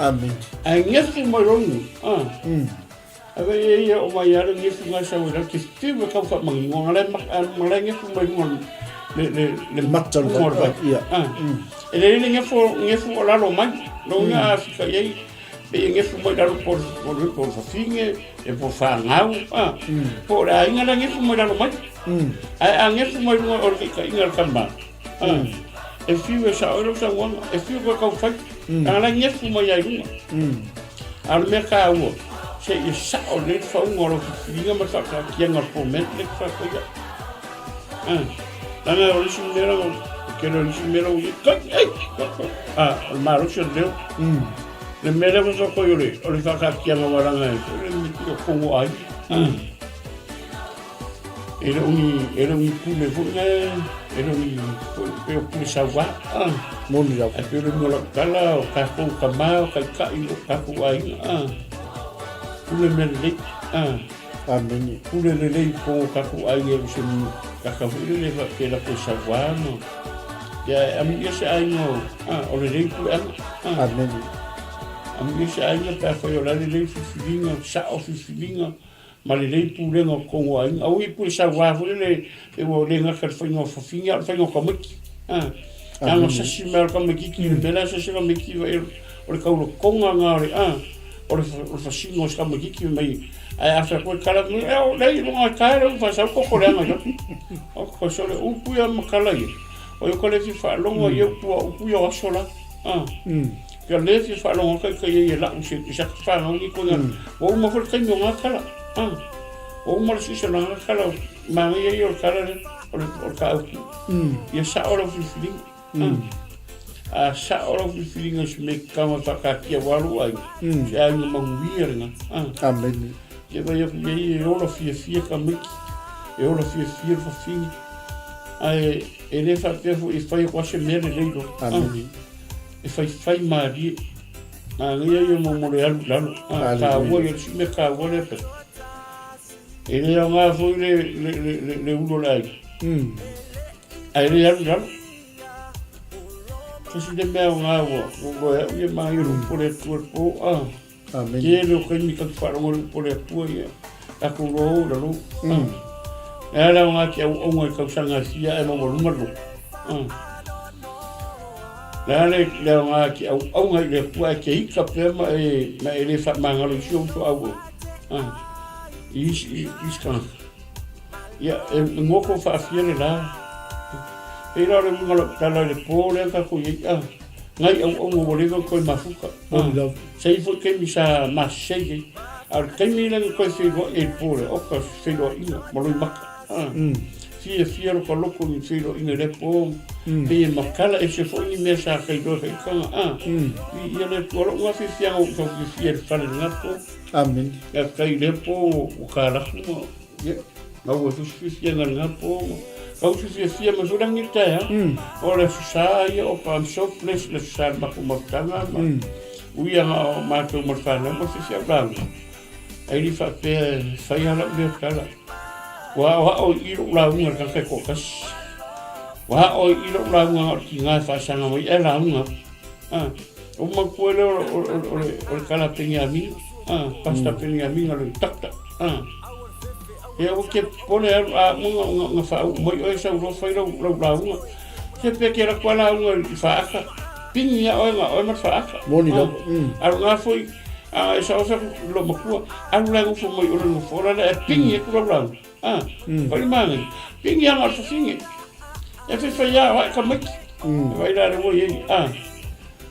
Amen. A ngefu mai rongu. Ah. Mm. Ae e ia o mai lava le gefu na e sau ai lalo, te fiu e tau faamaninoga la e la e gefu mai luga le le le mata o le vai. Ia. E lelei le gefu gefu o lalo mai. Lona uiga a fika i ai pe e gefu mai lalo po o le po o le fafine, e po o fanau, po o le aiga la e gefu mai lalo mai. Ae a gefu mai luga o le taitaiga a le tama, e fiu e sao ai lau saunoaga, e fiu koe tau fai, leaga la e gefu mai lava i luga. A o le mea taua, se i sao lelei le fauga o lau filifiliga ma le faataatiaga o le format lea e te faafoia. Leaga o le isi mea la, o le tele o le isi mea la ua i ai, kai, ei, a, o le malosi o le leo. Le mea lea ua faatoi o le, o le faataatiaga aua leaga e foi le mea o tonu o aiga. E le o ni, e le o ni pule foi lea, e le o ni foi pei o pule sauā. Moni lava. Ae pei o le uiga o lau tala, o tatou tama, o taitai o tatou aiga, pule mea lelei. Amene. Pule lelei i totonu o tatou aiga e le o se tagata foi lele faapea latou sauā ma, ia e amuia se aiga o, o lelei puleaga. Amene. Amuia se aiga pe afai o la e lelei filifiliga, sao filifiliga, ma lelei pulega o totonu o aiga. Aua ne i pule sauā foi lele pe ua le gata i le faiga o fafine a o le faiga o tamaiti. Leaga sasi mai lava le tamaitiiti i le mea la e sasi ai le tamaitiiti vaai o le taulatoga lena o le o le fasino o se tamaitiiti mai ae a fai atu e tala atu e o lea i luga e tae lea ua faasau toto leaga i lalo. O sole upu ia ma tala ia. O ia ka le fia faalogo i upu a upu ia o aso la. Ia le fia faalogo atu ai ia lau se se atu whanau ni koe ua uma foi le taimi o ngā tala. Ua uma le season o ngā tala manaia ia o le tala lea o le o le tāupu. Ia sao lau filifiliga. A sao lau filifiliga i se mea kama whakaatia aua lou aiga. Se aiga manuia lena. Amene. Ke vai aku ia ia e ola fiafia tamaiti. E ola fiafia le fafine. Ae e le faapea foi e fai atu lava se mea lelei loa. Amene. E faifai malie. Manaia ia mo le alu i lalo. A taua ia, le isi mea taua lea pe. E le aoga foi le, le, le, le, le ulu o le aiga. Ae le alu i lalo. Tasi le mea aoga ua ua loa au ia manaia o le upu o le Atua i le po. A. Amene. Tele o taimi tatou faalogo i le upu o le Atua ia, tatou iloa o i lalo. E a le aoga te auauna i tausaga e fia ae maualuma le loto. Le a le aoga te auauna i le Atua ae te ita pea ma e, ma e le faamagalo i si ou uso auauna. I isi, i isi tagata. Ia, e goto faafia le la. Pei la o le uiga o lau tala i le po lea na tatou i ai, a, nai auauna ua leva ona toe mafuta. Sa i ai foi taimi sa masesei ai. A o le taimi lea na toe feiloai ai i le po lea, oka, feiloaiga ma loimata. Fiafia lota loto i feiloaiga i lea po, pei e matala ese foi ni mea sa tailoa e faitaga, a. Viia le Atua, o lou lena fiafiaga ua ou tau fiafia i le fale i lena po. Amene. Faafetai i lea po ua kalafu ma Ia, maua foi se fiafiaga i lena po. Kau se fiafia mai foi lagi i le taeao. O le Aso Sa ia, oka, I'm so blessed i le Aso Sa i le matou mafutaga ma ui lava o matou ma le fanau ma le fiafia au lauga. Ae le i faapea e fai lava lau lea tala. Ua aoao i i lou lauga i le tagata e toatasi. Ua aoao i i lou lauga na o le tiga e faasaga mai ai ae lauga atu. Ah, o manatua lea o le tala a Peniamina, ah, Pastor Peniamina le doctor. Ah. Ia ua ke popole alu a uma na, na faauu mai oe sau loa fai lau, lau lauga. Se pe ke alu atu a lauga i faata. Pini ia oe na oe ma le faata. Moni lava. Alu na foi a e sao sa lo matua. Alu la nofo mai o le nofo la e pini atu lau lauga. Ah. Fai le manaia. Pini ana o le fafine. E fai fai a o ae tamaiti. Vai la le ua i ai. Ah.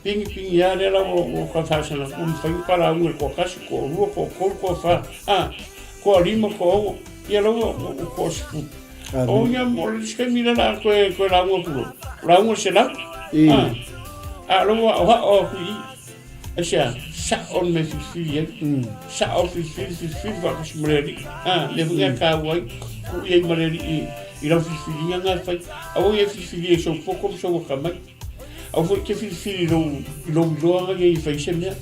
Pini pini a lea la ua ua ka faasana ua mafai ona palauga i le toatasi, toalua, toatolu, toafa, ah, toalima, toaono, ia la ua ua toasefulu. O ia o le isi taimi lea la a toe toe lauga atu loa, lauga le 100. Ah, a o la ua aoao atu i i. Aisea? Sao le mea e filifili ai. Sao filifili, filifili faatasi ma le Alii. Ah, lea foi e taua ai, tuu i ai ma le Alii i lau filifiliga na e fai. Aua ne i filifilia i sou poto ma sou atamai. Aua foi e te filifili i lou, i lou iloaga ia i fai se mea.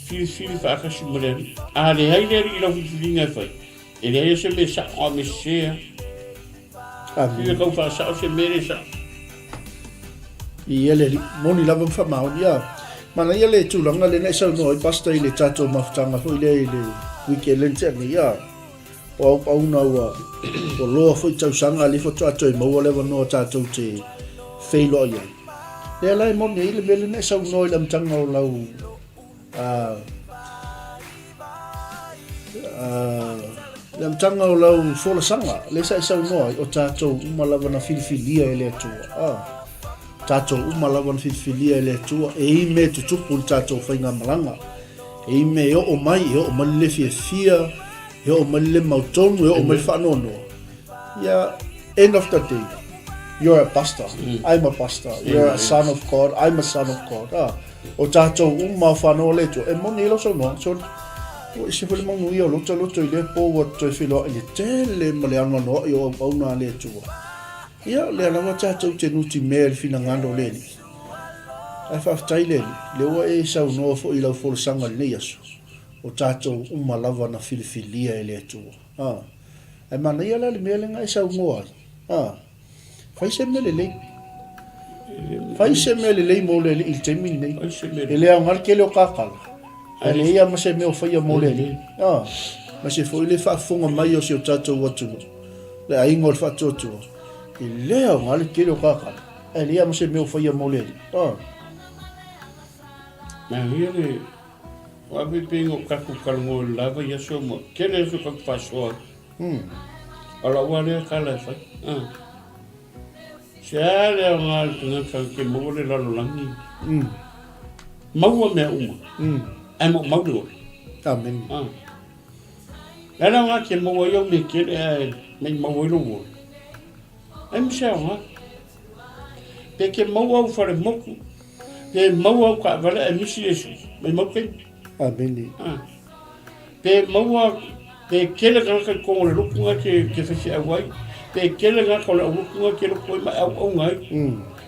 Filifili faatasi ma le Alii. A leai le Alii i lau filifiliga e fai, e leai se mea e sao a mea sese lava. Amene. Ia tau faasao se mea le sao. Ia le alii, moni lava ma faamaoni. Ia, manaia le tulaga lea na e saunoa ai Pastor i le tatou mafutaga foi lea i le weekend lea na tea nei, a. O auauna ua, ua loa foi tausaga lea faatoa toe maua le avanoa tatou te feiloai ai. Lea la e moni ai le mea lea na e saunoa i le amataga o lau a, a, le amataga o lau folasaga, lea sa e saunoa ai, o tatou uma lava na filifilia e le Atua. A, tatou uma lava na filifilia e le Atua, e i mea tutupu i le tatou faigamalaga. E i mea e oo mai, e oo mai le le fiafia, e oo mai le le mautonu, e oo mai le faanoanoa. Ia, end of the day, you're a pastor, I'm a pastor, you're a son of God, I'm a son of God. Ah, o tātou uma o whanau a le Atua. E moni i lau saunoaga, so, ua ese foi le manuia o lota loto i lea pō ua toe feiloai le tele ma le anoanoai o auauna a le Atua. Ia, lea lava tātou te nutimea i le finagalo o le Alii. Ae faafetai le Alii, lea ua e saunoa foi i lau folasaga i lenei aso, o tātou uma lava na filifilia e le Atua. A, ae manaia la le mea lea na e saunoa ai. A, fai se mea lelei. Fai se mea lelei mo le Alii i le taimi lenei. E le aoga le tele o kakala. Ae leai lava ma se mea o faia mo le Alii. A, ma se foi le faafofoga mai o si o tatou atunuu, le aiga o le faatuatua, e le aoga le tele o kakala. Ae leai lava ma se mea o faia mo le Alii. A. Manaia le O a pei o tatou talanoa i le la vaiaso ma tele aso tatou faasoa ai. O lau lava lea tala e fai. Se a le aoga o le tagata ke maua le lalolagi. Maua mea uma. Ae maumau le ola. Amene. Le a le aoga ke maua ai au mea tele ae maumau ai lou ola. Ai ma se aoga. Pe ke maua au fale moku, pe maua au taavale ae misi Iesu, maumau taimi. Amene. Pe maua, pe tele tagata i totonu o le lotu lena e te faifeau ai, pe tele tagata o le aulotu lena e te lotu ai ma e auauna ai.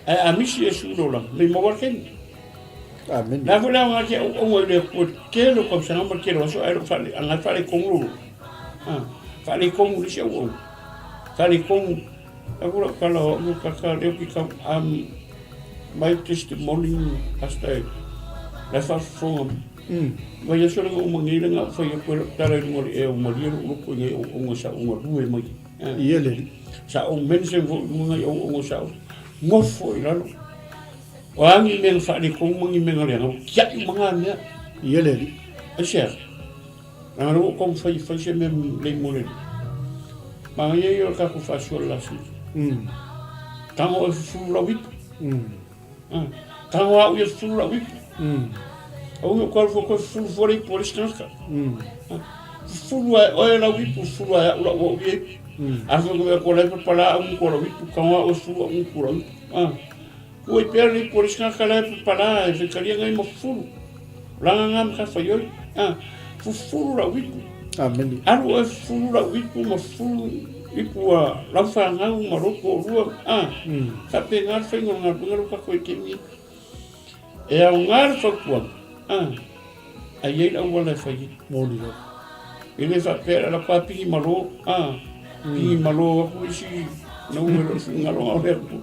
Ae a misi Iesu i lou lagi, maumau lava le taimi. Amene. O le a foi le aoga e te auauna ai i le Atua i le tele o tausaga ma le tele o aso ae le o faale, a na e faaletonu lou loto. Faaletonu i le isi auauna. Faaletonu. Aku lau tala o au kaka leo ki kau am my testimony pastor la faafofoga mai aso lenga uma nei lenga au fai aku e lau tala i luga o le ea o malie lou loto i ngai auauna sa ou galue mai Ia le alii. Sa ou mention foi i luga ngai auauna sa ou nofo i lalo o a ni mea na faaletonu ma ni mea na leaga ua tiai uma na mea. Ia le alii. Aisea? Leaga lea ua ou taumafai e fai se mea lelei mo le Alii. Manaia ia o le tatou faasoa i le lasisi. Tago oe fufulu lau ipu. Tago au ia fufulu lau ipu. Aua ne i ou toe alu fua toe fufulu fua le ipu a le isi tagata. Fufulu lava e oe lau ipu, fufulu lava e au lau au ia ipu. Afai e te la e papala au gutu o lau ipu, tago lava oe fufulu au gutu o lau ipu. Tuu ai pea le ipu a le isi tagata la e papala e faitalia nai ma fufulu. Laga nga matafaioi. A, fufulu lau ipu. Amene. Alu oe fufulu lau ipu ma fufulu ipu a lau fanau ma lou toalua. A, faapena le faiga o le galuega lea ua tatou i ai i le taimi lenei. E aoga le fautuaga, a, ae i ai le auala e fai ai. Moni lava. E le faapea e ala atu lava pigi malo, a, pigi malo atu isi nau e le o finagalo o le Atua.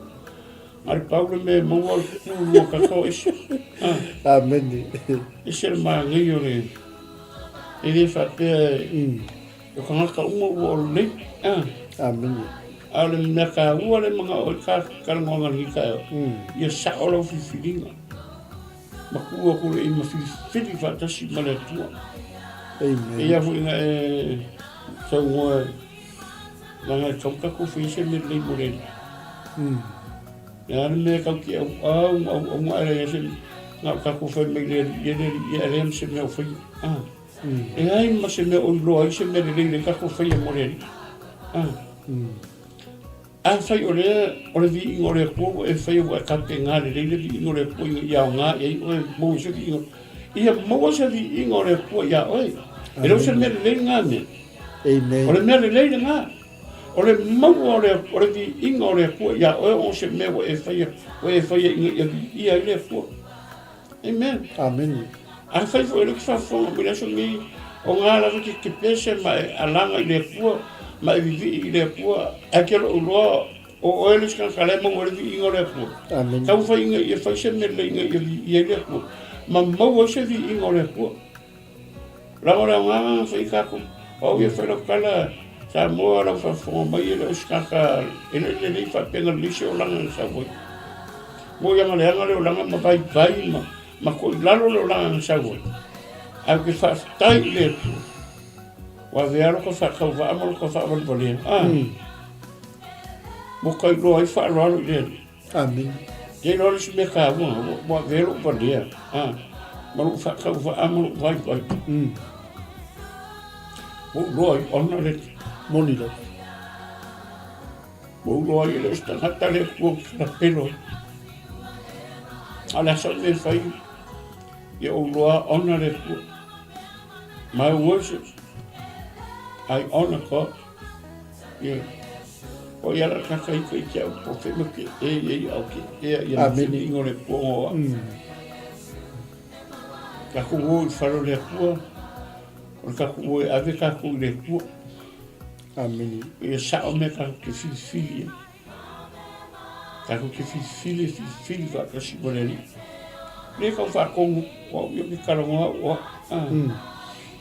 A le pau le mea e maua o le pulu o kaka o ese. Amene. Ese le manaia o le e le faapea o tagata uma ua o lelei. Amene. A o le mea taua le manao i ka talanoaga i lenei taeao, ia sao lau filifiliga ma tuu atu le ma filifili faatasi ma le Atua. Amen. Eia foi na e saunoa Leaga e tatau tatou faia se mea lelei mo le Alii. Le a le mea e tatou te auau ma auauna ae leai se na o tatou fai mai le Alii e le Alii ae leai ma se mea o faia. Leai ma se mea o iloa ai se mea lelei lea tatou faia mo le Alii. Afai o lea o le viiga o le Atua ua e faia ua e tapena lelei le viiga o le Atua ina ia aoga i ai oe maua se viiga ia maua se viiga o le Atua iā oe. E le o se mea lelei lena mea. Amen. O le mea lelei lena. O le maua o le, o le viiga o le Atua iā oe o se mea ua e faia, ua e faia ina ia viia ai le Atua. Amen. Amene. Afai foi o lea e te faafofoga mai i le aso lenei, o na lava e te pese ma e alaga i le Atua, ma e vivii i le Atua, ae te lou iloa o oe le isi tagata la e maua ai le viiga o le Atua. Amene. Taumafai ina ia fai se mea lelei ina ia viia ai le Atua, ma maua ai se viiga o le Atua. Lago le aoga na fai tatou. O au ia fai lau tala, Samoa lau faafofoga mai e le o se tagata e le lelei faapea na lelei se olaga na sau ai. Mo ia leaga le olaga ma vaivai ma ma toilalo le olaga na sau ai. Ae ou te faafetai i le Atua ua avea lota faatauvaa ma lota faavalevalea. Ah. Ua ka iloa ai faaaloalo i le Alii. Amene. Te iloa le isi mea taua, ua avea lou valea, ah, ma lou faatauvaa ma lou vaivai. Ua ou iloa ai ona le Moni lava. Ua ou iloa ai e le o se tagata le Atua ou te talapelo ai. A o le a sau mea e fai, ia ou iloa ona le Atua. My worship, I honor God. Ia. O ia la kaka i te au po fe ma ke e e au ke e ia ma fe ingo le puongo a. Ka ku o i falo le Atua, o le ka ku o e ave ka ku i le Atua. Amene. Ia sao mea tatou te filifili ai. Tatou te filifili e filifili faatasi ma le Alii. Le tau faatonu, o au ia ou te talanoa au o au. Ah.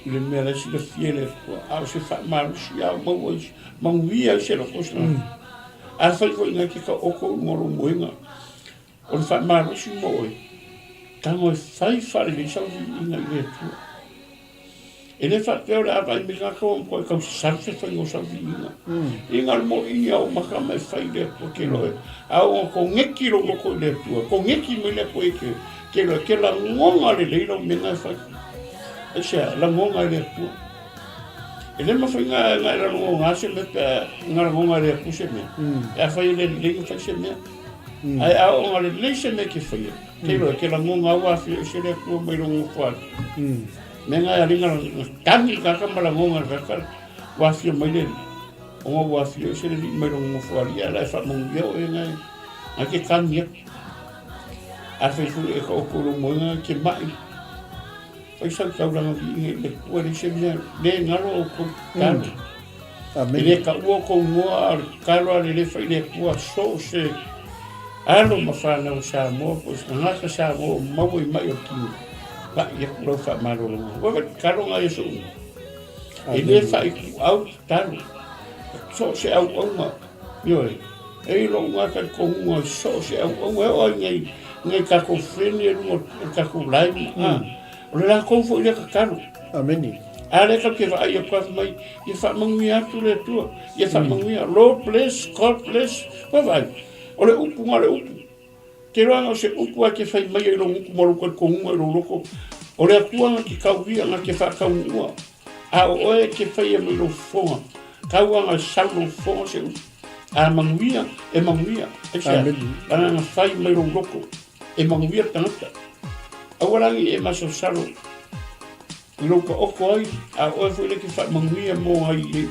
I le mea la e silafia e le Atua, a o se faamalosi a o maua ai, manuia ai se loko o se tagata. Afai foi na te taoto i luga o lou moega, o le faamalosi mo oe, tago e fai faalelei sau viiga i le Atua. E le faapea o le a vaai mai tagata ua matuai tau salu se faiga o sau viiga. Iga le moʻi ia o maka ma e fai i le Atua ke loe. A o koneki lou loko i le Atua, koneki mai le Atua i ke, ke loe, ke lagoga lelei lau mea e fai. Aisea, lagoga e le Atua. E le mafai na e lagoga se mea pe a na lagoga e le Atua se mea. E a fai e le lelei na fai se mea. Ae a oo na lelei se mea ke faia, ke loe, ke lagoga au afio i se le Atua mai lou nofo atu. Mea na e aliga na tagi le tagata ma lagoga le tagata ua afio mai le Alii. Ona ua afio ese le Alii mai lona nofoalii ae la e faamanuia oe na e na te tagi atu. Afai foi e taoto i lou moega e te mai, fai sau taulaga viiga i le Atua, e leai se mea le galo outou tatalo. E le taua outou igoa a o le tatalo a le le fai i le Atua so o se alo ma fanau a Samoa po o se tagata Samoa o maua i mai o le tino, pai atu lau faamalologa. Ua fai tatalo na ia so'u. E le faaituau tatalo. So o se auauna, ioe, e i ai lou lena talitonuga so o se auauna, e oo lava i nai tatou friend ia i luga o le tatou line, o le latou foi lea tatalo. Amene. A lea tatou te vaai atu lava mai, ia faamanuia atu le Atua, ia faamanuia, Lord bless, God bless, vaavaai, o le upu na o le upu. Te iloa na o se upu lava e te fai mai ai i lou gutu ma lou talitonuga i lou loto, o le Atua na te tauia, na te faataunuua, a o oe e te faia mai lou fofoga, tau lava na sau lou fofoga se upu. A manuia, e manuia. Aisea? Leaga na fai mai lou loto, e manuia le tagata. Aua la ne i e masalosalo i lou taoto ai, a o oe foi lea e te faamanuia mo ai e,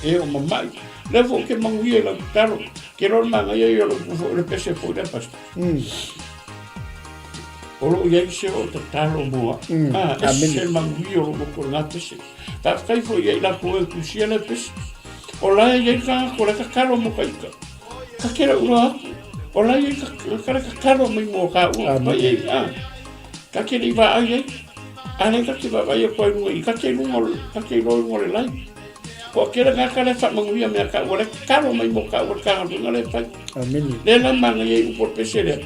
e o mama'i. Lea foi ou te manuia i lau tatalo. Ke loa le manaia ia o lou upu foi, o le pese foi lea, Pastor. O lo o i ai se o tatalo mo au. Ah, ese le manuia o lou loto i lena pese. Faafetai foi ia i latou e tusia lea pese. O la e i ai le tagata o la e tatalo mo ta ita. Ka kela ua atu. O la e i ai ka le tatalo mai mo tāua. Mai ai, ah. Ka te le i vaai ai. A lea ka te vaavaai atu ai luga i, ka te luga, ka te iloa luga o le lai. Ko a kela ngā kala e whaamanuia mea ka ua le tatalo mai mo ka ua le kāgaluega le whai. Amene. Lea la manaia i upu o le pese lea.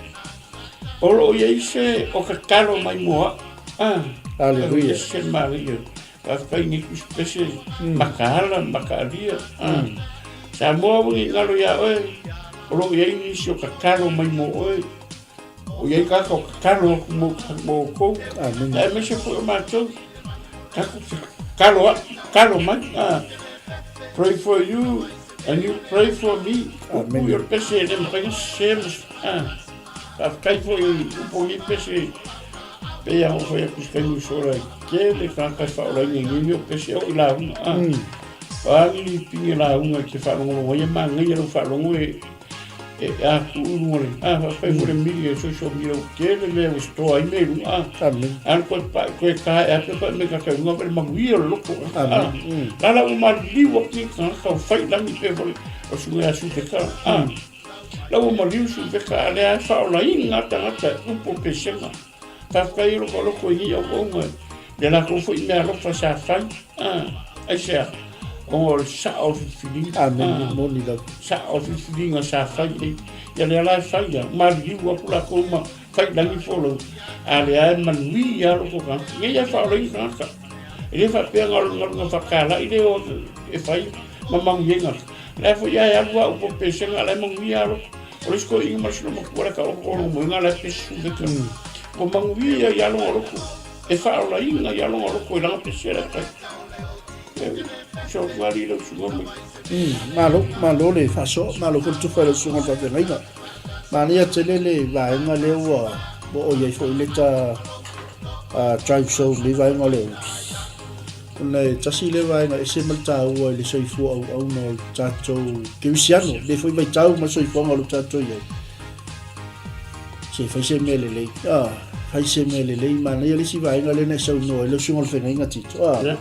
O lo o i ai se o tatalo mai mo au. Ah. Aleluia. Se manaia. Faafetai nei tusi pese makaala, makaalia. Ah. Samoa ua nei ngalo iā oe, o lo o i ai nisi o tatalo mai mo oe. O i ai kātou tatalo atu mo, mo outou. Amene. Aemaise foi o matou, tatou te tatalo atu, tatalo mai. Ah. Pray for you and you pray for me. Amene. Upu i o le pese e le mafai ona sese ma, ah. Faafetai foi i upu o nei pese, pei lava ona ou fai atu i se taimi ua sola, e tele tagata e faaolaina i nei mea o pese e oo i lauga. Ah. O a ni lipini lauga e te faalogologo ai, e manaia lau faalogo e e a tuu i luga o le, a faafetai foi le mili e social media ua tele mea ua store ai mea i luga, a. Amene. Alu koe paʻi koe ka e atu koe me ka tauga pe le manuia o le loko. Amene. A, la la ua maliliu atu ni tagata o fai i lagi pe foi o suga ia Suveka. A, la ua maliu Suveka a lea e faaolaina tagata e upu o pesega. Faafetai e loko loko i nei auaunga. Le latou foi mea alofa sa fai, a, aisea? Ona o le sao o le filifiliga. Amene, moni lava. Sao o le filifiliga sa fai ai. Ia lea la e fai a, maliliu atu latou ma fai lagi folauga, a lea e manuia lava loko tagata. Nei e faaolaina tagata. E le faapea na o le galuega faatala'i lea o e fai ma manuia ai tagata. La foi ae alu au po pesega la e manuia lava loko. O le isi toeaina ma le isi loomatua la e taoto o lona moega la e pesi suveta. Ua manuia ai lava lona loto. E faaolaina ai lava lona loto i lana pesi la e fai. So, alii lau susuga mai. Malo, malo le faasoa, malo foi le tufa i lau susuga i le faafeagaiga. Manaia tele le vaega lea ua oo i ai foi le ta drive show i lenei vaega o le aoauli. Ona e tasi lea vaega e ese ma le taua i le soifua auauna o le tatou kerisiano, lenei foi vaitau ma le soifuaga o lo o tatou i ai. Se fai se mea lelei, fai se mea lelei, manaia le isi vaega lea na e saunoa ai lau susuga o le feagaiga Tito,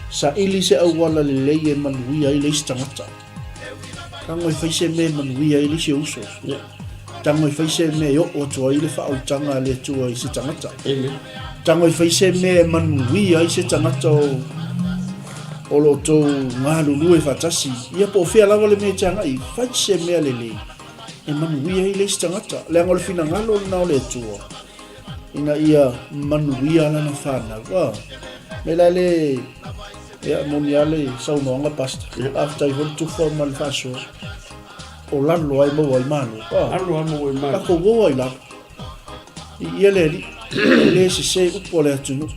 saili se auala lelei e manuia ai le isi tagata. Tago e fai se mea e manuia ai le isi uso. Tago e fai se mea e oo atu ai le faaolataga a le Atua i se tagata. Tago e fai se mea e manuia ai se tagata o o lo outou galulue faatasi. Ia po o fea lava le mea e te agai, fai se mea lelei e manuia ai le isi tagata. Leaga o le finagalo lena o le Atua ina ia manuia lana fanau. Ah, me la le ia moni lava le saunoaga Pastor. Faafetai foi le tufa ma le faasoa. O lalo ai maua ai malo. Ah, lalo ai maua ai malo. Tatou o ai lalo. I ia le alii, e le sese upu a le atunuu.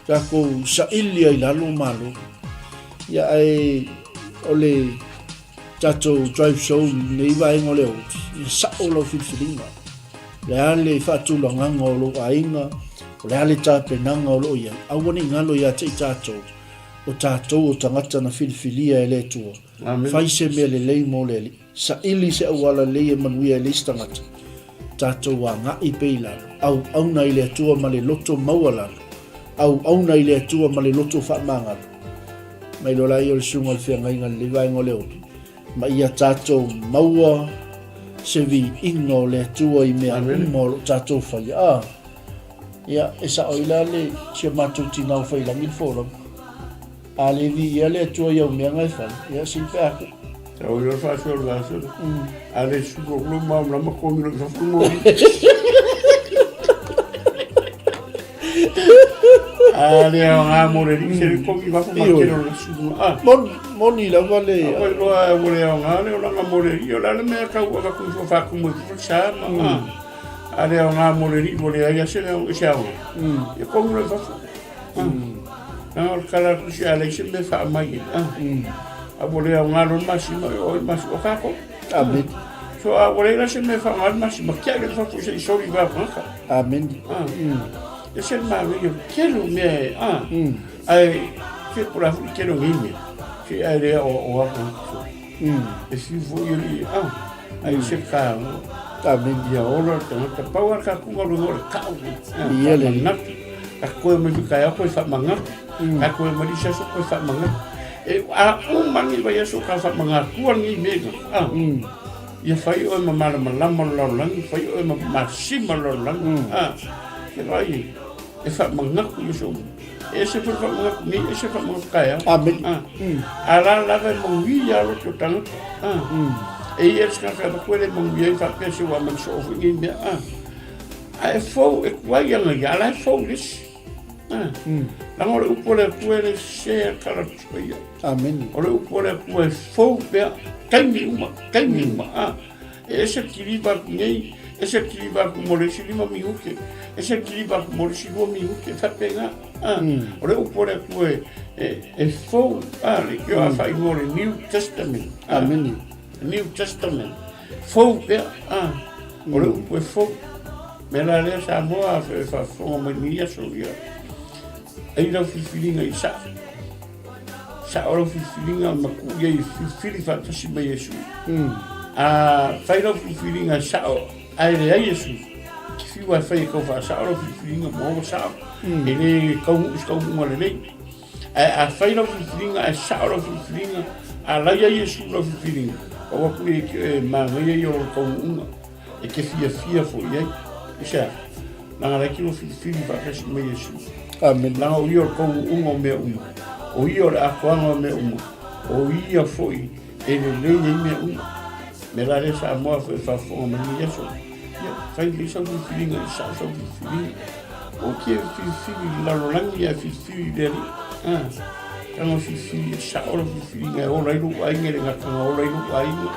Tatou saili ai lalo malo. Ia ae o le tatou drive show i lenei vaega o le aoauli, ia sao lau filifiliga. O le a le faatulagaga o lou aiga, o le a le tapenaga o lo o i ai, aua ne i galo ia te i tatou, o tatou o tagata na filifilia e le Atua. Fai se mea lelei mo le Alii, saili se auala lelei e manuia ai le isi tagata. Tatou agai pea i lalo, auauna i le Atua ma le loto maualalo, auauna i le Atua ma le loto faamagalo. Mai loa laia o le susuga o le feagaiga i lenei vaega o le aoauli, ma ia tatou maua se viiga o le Atua i mea uma o lo o tatou faia. A, ia, e sao ai la le si o matou tina o Faiilagi le folauga. A le viia le Atua i au mea na e fai, ia sili pe a ku. Tau ia faasoa le vaso. A le susu o lo malamalama kogi lo i fafo mo. A le aoga mo le alii se le kogi i fafo ma tele o le susu. Ah. Moni lava le... A ua iloa ua le aoga le olaga mo le alii. O le a le mea tau avatu ifo faatumu i fafo le sa ma. A le aoga mo le alii ua leai lava se aoga. Ia kogi loa i fafo. Na o le tala atu se a leai se mea e faamai ai. A ua le aoga loa le masima, e oo i le masima, o tatou. Amene. So a ua leai la se mea e faaaoga ai le masima, tiai loa i fafo se i soli i va o tagata. Amene. E ese le manaia o le tele o mea e, ae se po o le a foi le tele o nei mea, se ae le aoaoa tagata. E fiu foi alii, ae ese le taua. Amene. Ia ola le tagata, pau lava le tatou galuega o le tau. Ia le alii. Faamanatu. Ka toe mai le taeao toe faamanatu. Ka toe mai le isi aso toe faamanatu. E, a uma lenei vaiaso ka faamanatua lenei mea ina. Ia fai oe ma malamalama o le lalolagi, fai oe ma masima o le lalolagi. Se vaai, e faamanatu i aso uma. E ese foi le faamanatu nei, ese le faamanatu taeao. Amene. A la lava e manuia lava loto o tagata. E i ai le tagata e avatu e le manuia ai faapea se ua aumai soo foi nei mea. Ae fou, e tuai ana ia, a la e fou le isi. Leaga o le upu a le Atua e le sese a tala Tusi Paia. Amene. O le upu a le Atua e fou pea, taimi uma, taimi uma. E ese le kiliva atu nei, ese le kiliva atu mo le isi 5 minute, ese le kiliva atu mo le isi 2 minute, e faapena. O le upu a le Atua e fou, le kio a faaigoa o le New Testament. Amene. New Testament. Fou pea, o le upu e fou. Mea la lea Samoa e faafofoga mai lenei aso, ia, ai lau filifiliga i sao. Sao lau filifiliga ma tuu i ai e filifili faatasi mai Iesu. A fai lau filifiliga e sao ae leai Iesu, te fiu lava e fai e tau faasao lau filifiliga ma ua sao. E le taunuu i se taunuuga lelei. Ae a fai lau filifiliga ae sao lau filifiliga, a laia Iesu i lau filifiliga, pau atu ia e manaia ia o lou taunuuga e te fiafia foi i ai. Aisea? Leaga la e te lua filifili faatasi ma Iesu. Amen. Leaga o ia o le taunuuga o mea uma. O ia o le atoaga o mea uma. O ia foi e lelei ai mea uma. Mea la lea Samoa foi e faafofoga mai lenei aso. Ia, fai lelei sau filifiliga, i sao sau filifiliga. O te filifili i le lalolagi ae filifili i le Alii. Ah, tago filifili e sao lau filifiliga e ola ai lou aiga, e le gata na ola ai lou aiga,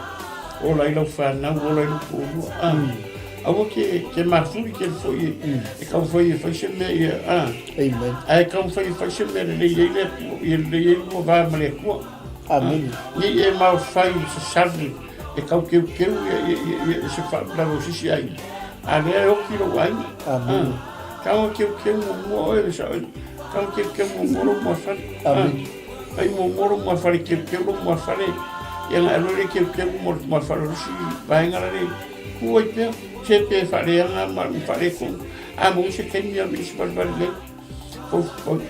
ola ai lau fanau, ola ai lou toalua. Ah, aua ke, ke mafuli tele foi e taumafai e fai se mea ia, ah. Amen. Ae taumafai e fai se mea lelei ai le Atua, ia lelei ai lua va ma le Atua. Amen. Ne i e maofai i se sami e tau keukeu ia se faalavelave o se isi aiga, a lea e oki lou aiga. Amen. Tago keukeu muamua oe le sao, tago keukeu muamua lou muafale. Amen. Fai muamua lou muafale, keukeu lou muafale, ia na alu ai le keukeu mo le muafale o le isi vaega la le tu ai pea, se pe faaleaga ma faaletonu. A maua se taimi ave i se valevale lelei.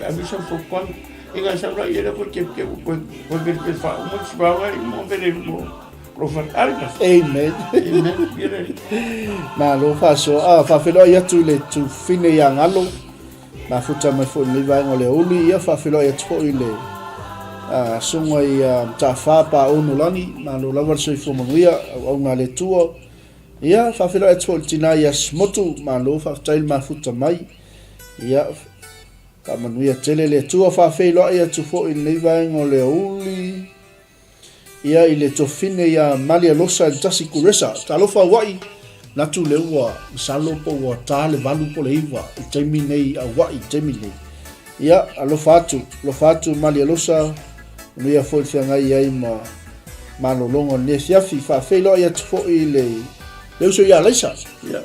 Ave sau fautuaga. Ina sau la ia lea koe keukeu koe koe velevele faauma le sivaoga i uma vele i luma o lou fale. Ale mas. Amen. Amen. Ia le. Malo faasoa. Ah, faafeiloai atu i le tufine ia Galo. Mafuta mai foi i lenei vaega o le aoauli. Ia faafeiloai atu foi i le ah, susuga i a Mataafa Paono Lagi. Malo lava le soifua manuia, auauna a le Atua. Ia faafeiloai atu foi i le tina ia Simotu. Malo faafetai le mafuta mai. Ia Faamanuia tele le Atua. Faafeiloai atu foi i lenei vaega o le aoauli ia i le tofine ia Malialosa i le tasi Kuresa. Talofa Aua'i, manatu lea ua masalo po ua ta le 8 po le 9 i le taimi nei Aua'i i le taimi nei. Ia, alofa atu, alofa atu Malialosa, manuia foi le feagai ai ma malologa o lenei afiafi. Faafeiloai atu foi i le le uso ia Alaisa. Ia.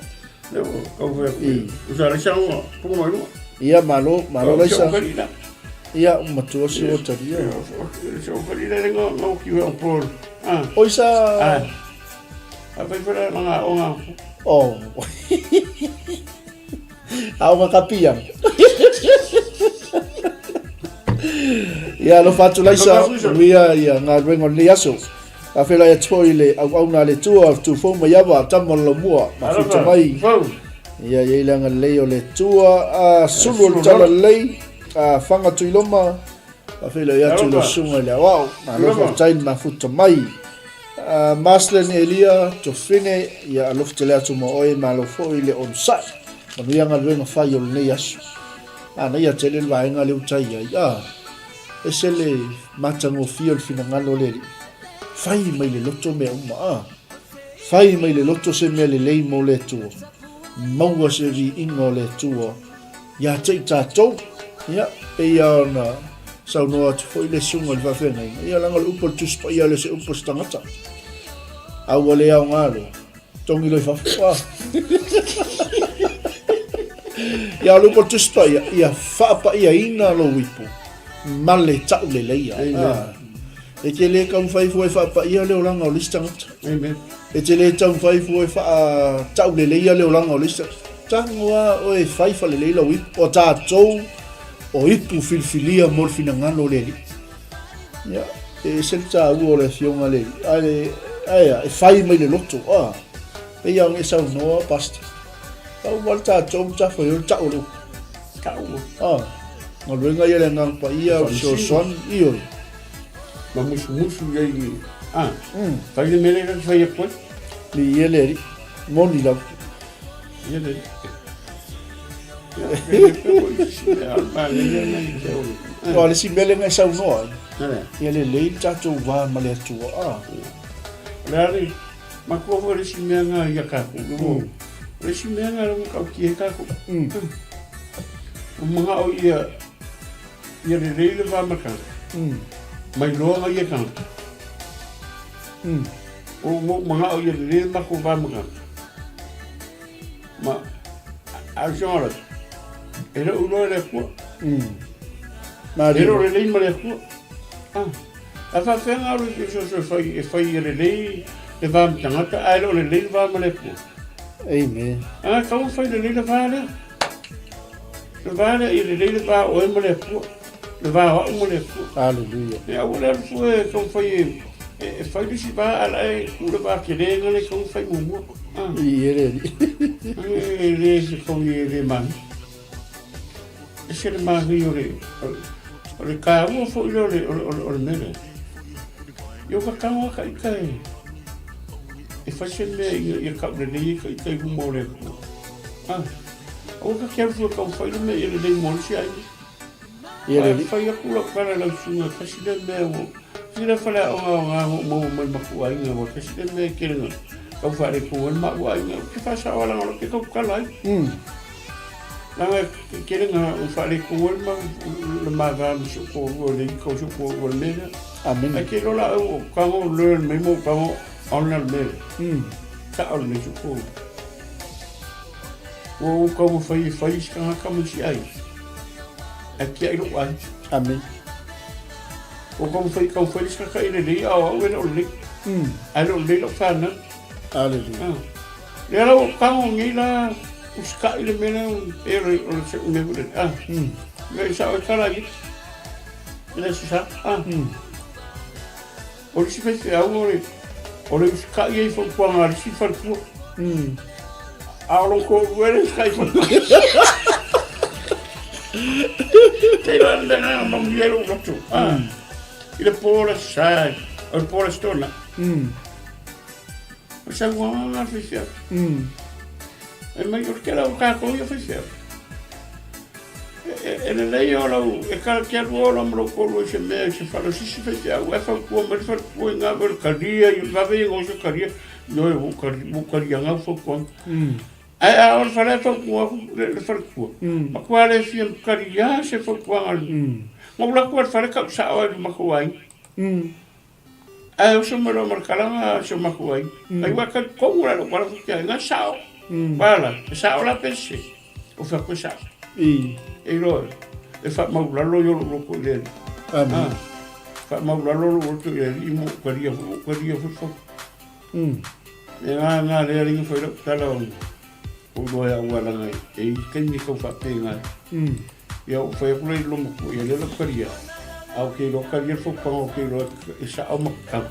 Ia, malo, malo Laisa. Ia, matua si o talia. Oi sa... Oh. Aoga kapia. Ia, alofa atu Laisa, manuia ia galuega o lenei aso. Faafeiloai atu foi i le auauna a le Atua, o Tufou Maiava, tama o le Laumua, mafuta mai. Ia, i ai le agalelei o le Atua, a sulu o le talalelei, a Fanga Tuiloma, faafeiloai atu i le susuga i le Aoao, malo faafetai le mafuta mai. A Maslin Elia Tofine, ia alofa tele atu ma oe, malo foi le onosai. Manuia galuega fai o lenei aso. Manaia tele le vaega lea ua tai ai. Ah. Ese le matagofie o le finagalo o le Alii. Fai mai le loto mea uma, a. Fai mai le loto se mea lelei mo le Atua. Maua se viiga o le Atua ia te i tatou. Ia, pei lava ona saunoa atu foi le susuga i le faafeagaiga, ia leaga o le upu a le Tusi Paia e le o se upu a se tagata. A ua le aoga loa, Togi loa i fafo. Ah. Ia o le upu a le Tusi Paia, ia faapaiaina lou ipu ma le tauleleia. Ah. E te le taumafai fua e faapaia le olaga o le isi tagata. Amen. E te le taumafai fua e faatauleleia le olaga o le isi tagata. Tago lava oe e fai falelei lau ipu. O tatou o ipu filifilia mo le finagalo o le Alii. Ia, e ese le taua o le afioga le, ae, ae a, e fai mai le loto, a. Pei lava ona e saunoa, Pastor. Tau lava le tatou matafaioi o le tau o le upu. Tau. A, galuega ia le Agaga Paia, o le fesoasoani, ioe. Ma musumusu i ai i, a, fai le mea lea ta te fai atu ai. Viia le Alii, moni lava. Viia le Alii. Aua o le isi mea lea na e saunoa ai, ia lelei le tatou va ma le Atua. A. O le a le matua foi le isi mea na ia tatou. O le isi mea na ua tautia ai tatou. Ua manao ia ia lelei le va ma le tagata. Mai loa na ia tagata. Ua manao ia lelei le matou va ma le tagata. Ma, a o se ola, e le uloa le Atua. E le o lelei ma le Atua. Ah, a faafeaga alu i te e fai, e fai e lelei le va ma tagata, ae le o lelei le va ma le Atua. Amen. Ah, tau fai lelei le va lea. Le va lea, i lelei le va o oe ma le Atua. Le va o au ma le Atua. Hallelujah. E aua le alu fua e tau fai e E fai le isi va ae la e tu le va tele na le tau fai muamua. I e le alii. E le se togi e le manaia. Ese le manaia o le o le taua foi lea o le o le mea lea. Ia ua tago lava ta ita e e fai se mea ina ia tau lelei ai ta ita i luma o le Atua. Aua ta te alu fua e tau fai le mea ia lelei mo le isi aiga. Ia le alii. Fai atu lau tala i lau susuga, tasi lea mea ua tasi lea faleaoga aoga na ou maua mai matou aiga, ua tasi lea mea e tele na tau faaletonu ai le maua aiga. Ou te faasao lava leaga o lea ou te tautala ai. Leaga e tele na ou faaletonu ai le ma va ma si ou toalua i le ita o si ou toalua i le mea lea. Amene. Ae te iloa la au ua ou tago learn mai ma ou tago honor le mea lea. Sao lelei si ou toalua. Ua ou taumafai e fai isi tagata ma isi aiga. Ae tiai lou aiga. Amene. Ua taumafai taumafai le isi tagata i lelei a o au e le o lelei. Ae le o lelei lau fanau. Aleluia. Ah. Lea la ua tago nei la usikai le mea lea e o le o le se mea foi lele. Ah. Lea i sao e tala i le aso sa. Ah. O le isi faifeau o le, o le usikai ai i fautuaga a le isi faletua. A o lou toalua e le usikai i fautuaga. Te iloa le agaga manuia ai lou loto. Ah. I le po o le Aso Sa, o le po o le Aso Toonai. O le saunoaga lena a le faifeau. Fai mai, o le tele o tatou ia faifeau. E lelei o lau, e kala te alu ola ma lou toalua i se mea i se fale o se isi faifeau ae fautua mai le faletua i gave o le kalia i vave ia se kalia ioe ua ou kalia gau fautuaga. Ae a o le fale ae fautua atu le faletua, matua le fia kalia se fautuaga. Na ou alu atu lava i le fale tau sao ai i le matou aiga. Ae oso mai loa ma le kalaga a si o matou aiga. Ai ua talitonu la i lou pala futia ai, na sao. Pala, e sao la pe sese. O fea koe sao. I. E iloa, e faamaulalo i o lou loto i le Alii. Amen. Ah, faamaulalo lou loto i le Alii mo kalia foi, kalia foi fau. E ngā ngā le alinga fai lau tala o o iloa e au alanga e i taimi kau whaapenga. Ia o whai aku lei lomo ko ia le lau kalia. Au ke iloa kalia le fautuaga o ke iloa e sao ma tatau.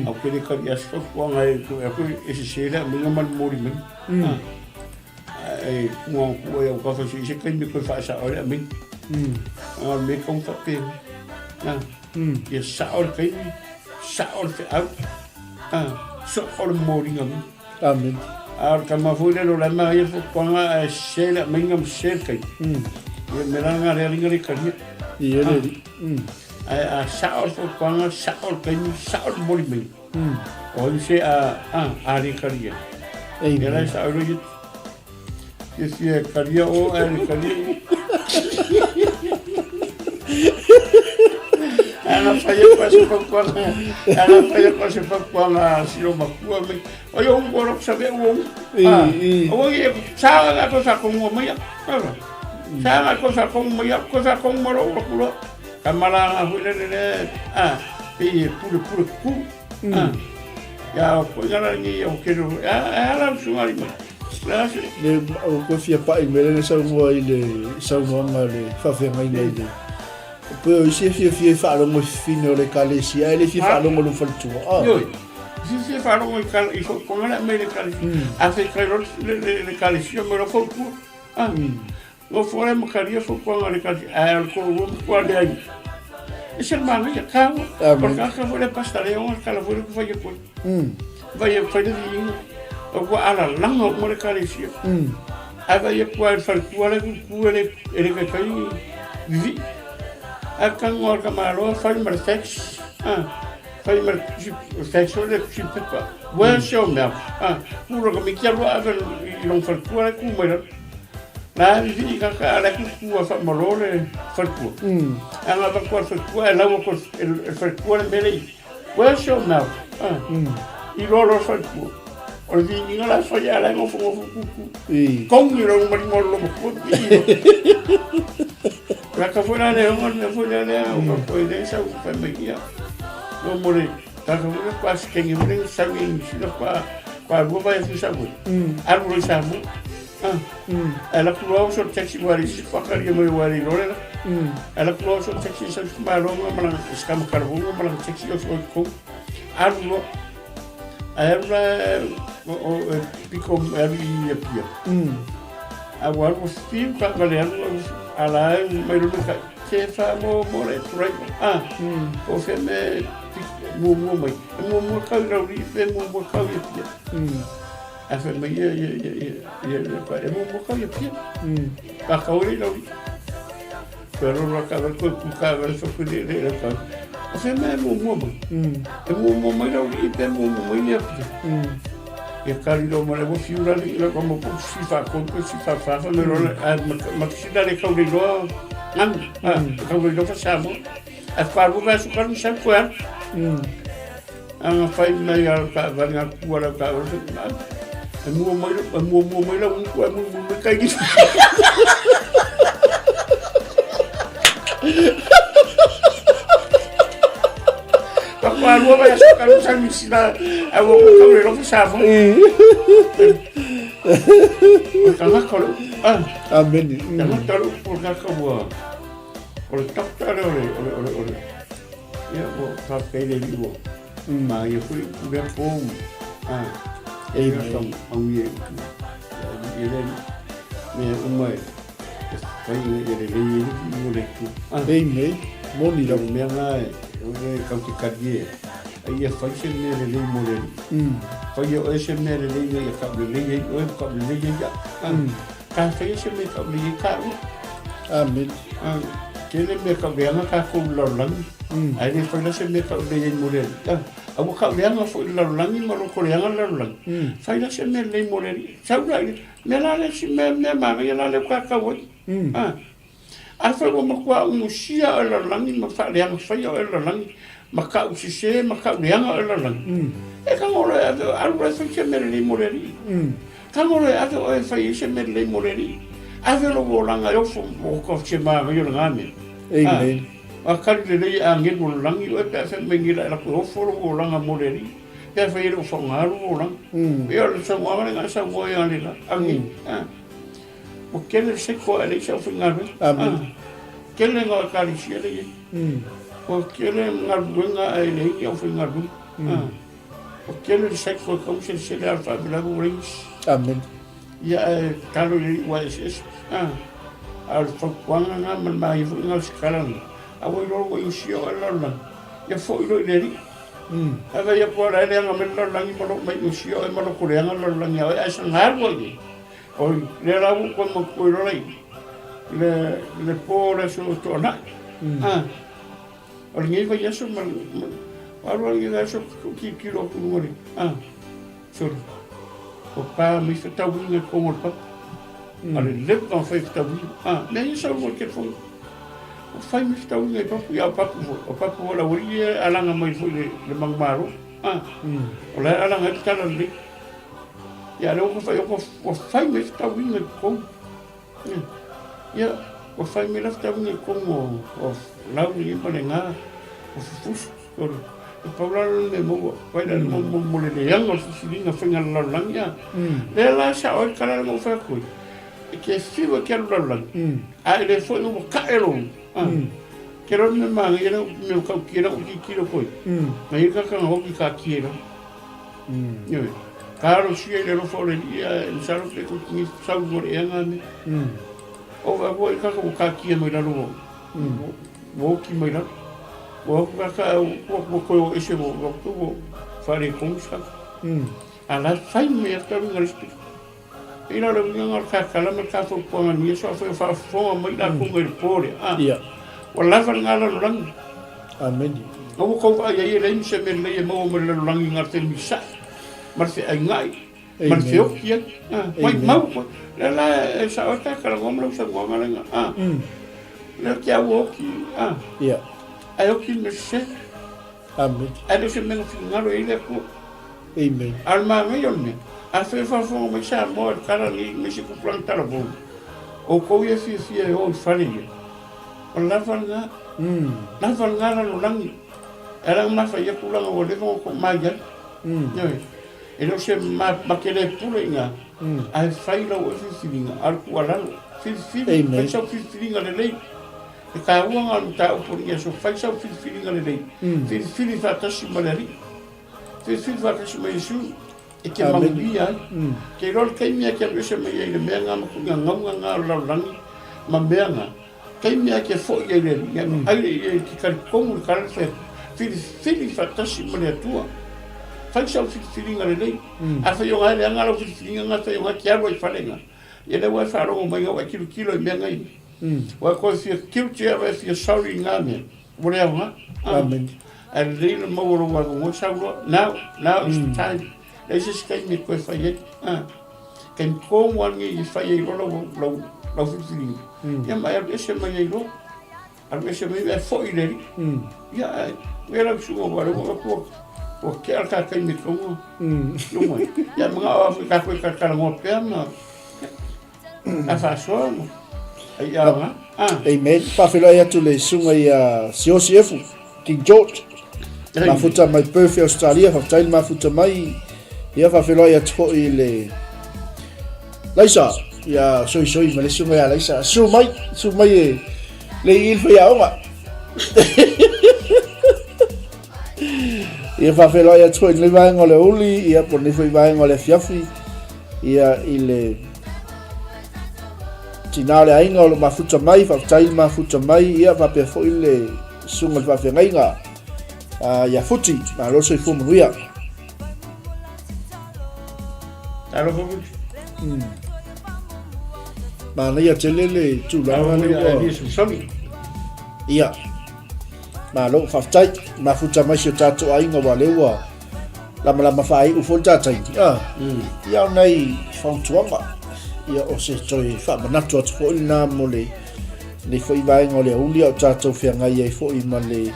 Au ke le kalia se fautuaga e toe aku e sese le aumainga ma le momoli mai. E kuga ku ai au ka whai se taimi koe whaasao ai le aumainga. A o le mea kau whaapenga. Ia sao le taimi, sao le feau, sao le momoliga mai. Amen. A o le tama foi lea lo la mai ia fautuaga ae sese le aumaiga ma sese le taimi. Ia me la nga le alinga le kalia. Ia le alii. Ae a sao le fautuaga, sao le taimi, sao le momoli mai. O ai se a a a le kalia. Amen. Ia la e sao ia. Ia fia kalia o ae le kalia. Ana fai e kwa se fautuaga. Ana fai e kwa se fautuaga a si o makua mai. O ia ungo ro sa ve u. O ia sa ga ko sa kongo mai. Sa ga ko sa kongo mai ko sa kongo mo ro ko. Ka malanga hui le le a pe pule pule ku. Ia ko ia la ni o ke ro. A ala su ari mai. La se Le o koe fia pa'i mai le saunoa i le saunoaga le faafeagaiga i le Pei o isi e fiafia i faalogo i fafine o le ekalesia, ae le fia faalogo i lou faletua. Ah. Ioe. Fiafia faalogo i kala i fautuaga le aumai i le ekalesia. A fai loa le ekalesia mai loa fautua. Ah. Nofo lea ma talia fautuaga a le ekalesia, ae o le toalua matua leai. Ese le manaia, taua. O le tagata foi lea Pastor Leon, le tala foi lea ou te fai atu ai. Vai e fai le viiga. Ua alalaga uma le ekalesia. Ae vaai atu lava i le faletua la e tutu e le e le taitai vivii. Ae tago lava le tamaloa fai ma le fax, a, fai ma le tusi, fax foi lea tusi pepa. Where's your mouth? A, pula ka miti alu ave i lona faletua la e tu mai lalo. La e vivii kaka a la e tutu lava faamalo le faletua. Ae na avatu lava i le faletua ae lau atu e le faletua le mea lea i i. Where's your mouth? Ah. I loa loa le faletua. O le viiga la e fai a la e nofonofo tutu. Kongi lou malima o le lomatua vii loa. Laka foi la le ona le mea foi lea lea o ka koe lea sau fai mai ia. No mo le taka foi lea kwa sikenge foi lea sau i New Zealand kwa kwa lua vai atu sau ai. Alu loa i Samoa. Ah. Ae alu atu loa oso le taxi ua le isi whakaria mai ua le lore la. Ae alu atu loa oso le taxi sau i Malo ma lana sikama kalavonga ma lana taxi oso i kou. Alu loa. Ae alu la e piko e alu i Apia. A ua alu ua fiu taavale alu ala ai mai lona kai. Se wha mo le driver. Ah, o se me muamua mai. E muamua kau i Rauri, pe muamua kau i Apia. A fai mai ia, ia, ia, ia, ia, ia, e muamua kau i Apia. Ka kau i Rauri. Koe roro a kawai, koe ku kawai, so koe le le kau. O se mea e muamua mai. E muamua mai rau i pe muamua mai ni apia. Ia kari rau mare wo fiu rari, ila ka mo po si fa ko ko si fa fa fa me rora a ma si dale kau le loa ngam a kau le loa fa sa mo. A fa ru ga su karu sa ko a. A nga fai mai a ka va nga ku ala ka e mua mai e mua mua mai la uku e mua mua mai kai ni. Ka pa lua vai aso karu sa mi sila a wo ko kau le lofa sa fo. Ka nga ka lo. Ah. Amen. Ka nga ka lo ko ka ka ua. O le doctor le o le o le o le o le. Ia ua faafetai i le Alii ua māia foi upu lea po a e ia ka au ia upu ia le mea uma e fai ina ia lelei ai le viiga o le Atua. Amen. Moni lava. O le mea lena e o le kau te talie a ia fai se mea lelei mo le Alii. Fai e oe se mea lelei ina ia kaulelei ai oe ma kaulelei ai au. Ka faia se mea kaulelei ai taua. Amen. Tele mea kauleaga tatou i le lalolagi, ae le fai la se mea kaulelei ai mo le Alii. A ua kauleaga foi i le lalolagi ma loko leaga le lalolagi, fai la se mea lelei mo le Alii. Sau la i le mea la lea si mea mea manaia la lea ua tatau ai. Afai ua matua ugusia oe lalolagi ma faaleaga faia oe lalolagi ma kau sese ma kau leaga oe lalolagi, e tago loa e ave oe, alu loa e fai se mea lelei mo le Alii. Tago loa e ave oe e fai ai se mea lelei mo le Alii. Ave lou olaga e ofo mo ka se manaia o lena mea. Amen. A kali lelei e agelu o le lagi oe pe a fai mai nei la e lako e ofo lou olaga mo le Alii. Pe a fai e le o faaaoga lou olaga. Ia o le saunoaga lena e saunoa ai le la. Agi. Ua tele le sekoa e leai se aufaigaluega. Amen. Tele ngā ekalisia lea i ai. Ua tele galuega ae leai ni aufaigaluega. Ua tele le sekoa e tatau ona selesele a le faalavelave ua leai nisi. Amen. Ia ae tatalo i le Alii ua eseese. A o le fautuaga lena ma le manaia foi lena o se tala lena, aua iloa ua iosia oe le lalolagi, ia foi loa i le Alii. Ae vaai atu lava o la e leaga mai le lalolagi ma lou mai iosia oe ma loko leaga le lalolagi ia oe ae saga alu ai i ai. Oi, lea la ua toe matua iloa i le, le po o le aso Toonai. Ah, o lenei vaiaso ma, ma, alu lava lenei vaiaso ou tilotilo atu i luga o le, ah, sole, ua pa mai fetauiga i totonu o le papa. A le leva ona fai fetauiga. Ah, mea ia sau i telefoni. Ua fai mai fetauiga i papu, ia o papu foi, o papu foi o le aualii ia e alaga mai foi i le, le manumalo. Ah, o la e alaga ai le talalelei. Ia lea ua fai ua fai mai fetauiga i totonu. Ia, ua fai mai la fetauiga i totonu o lau lenei ma le ga o fufusu. E pau la le mea maua, fai la mo mo le leaga o le filifiliga faiga le lalolagi a. Lea la sao ai le tala lea na ou fai atu ai, e te fiu e te alu lalolagi, a e le foi ua tae lou. Te loa le mea manaia lea mea matautia lea ua tilotilo atu ai, na i ai le tagata na oti taatia i lalo. Ioe. Ka alosia i le alofa o le Alii, ae masalo pe toetini sau mo le ea ngā mea. O va ua i kaka ua katia mai lalo ua, ua oti mai lalo. Ua oti kaka ua ua koe o ese ua ua ua wharetonu se kaka. A la whai mai a talu ngā respect. I la le uiga o le kakala ma le kafaupuanga ni so afai o faafofoga mai latou mai le po lea. Ah. Ia. Ua lava le ngā lalolagi. Amene. A ua tou vaai ai e leai ma se mea lelei e maua mai le lalolagi na o le femisa'i ma le feaiga'i ma le feoti ai. Ah, maimau koe. Lea la e sao ai ta talanoa ma lau saunoaga lea. Ah. Lea te au oti. Ah. Ia. Ae oti le mea sese. Amene. Ae le o se mea na finagalo i ai le Atua. Amen. A o le manaia o le mea, afai o faafofoga mai Samoa i le tala lenei ma isi tupulaga talavou, outou ia e fiafia e o i fale ia, o lava lena, lava lena lalolagi. E ala ona mafaia tulaga ua leva ona toamai ai. Ioe. E le o se ma te le pule i ina, ae fai lau oe filifiliga, a o le tuualalo, filifili, fai sau filifiliga lelei. E taua na o le mataupu o lenei aso, fai sau filifiliga lelei, filifili faatasi ma le Alii. Filifili faatasi ma Iesu e te manuia ai. Ke iloa le taimi e te alu ese mai ai i le mea na ma tuuina gauga na o le lalolagi ma mea na, taimi lava e te foi ai i le Alii, e vaai lea i ai e te talitonu i le tala lea e fai atu, filifili faatasi ma le Atua. Fai sau filifiliga lelei. Afai o na e leaga lau filifiliga na, afai o na e te alu ai i fale na, ia lea ua e faalogo mai na ua e tilotilo i mea na i. Ua e toe fia guilty ua e fia sorry i na mea. Ua le aoga. Amen. Ae lelei le maua o lou avanoa sau loa. Now, now is the time. Leai se isi taimi e toe fai ai. Ah. Taimi tonu lava lenei e fai ai loa lau, lau, lau filifiliga. Ia ma e alu ese mai ai loa. Alu ese mai ai, foi i le Alii. Ia, ae, ia lau susuga ua lea ua ua ua tea le ta taimi e taua. Ioe. Ia manao lava foi tatou e talatalanoa pea ma A faasoa ma ai aoga. Ah. Amen. Faafeiloai atu le susuga ia Siaosi Efu, King George. Mafuta mai Perth i Australia, faafetai le mafuta mai. Ia faafeiloai atu foi i le Laisa, ia Soisoi ma le susuga ia Laisa. Susu mai, susu mai e le i le faiaoga. Ia faafeiloai atu foi i lenei vaega o le uli, ia po o lenei foi vaega o le afiafi. Ia i le tina o le aiga o lo mafuta mai, faafetai le mafuta mai, ia faapea foi le susuga i le faafeagaiga ia Futi, malo le soifua manuia. Talofa Futi. Manaia tele le tulaga lea ua... Ia, malo, faafetai, mafuta mai si o tatou aiga ua lea ua lamalama faaiu foi le ta taimi. Ah, ia o nai fautuaga, ia o se toe faamanatu atu foi lena mo le lenei foi vaega o le aoauli a o tatou feagai ai foi ma le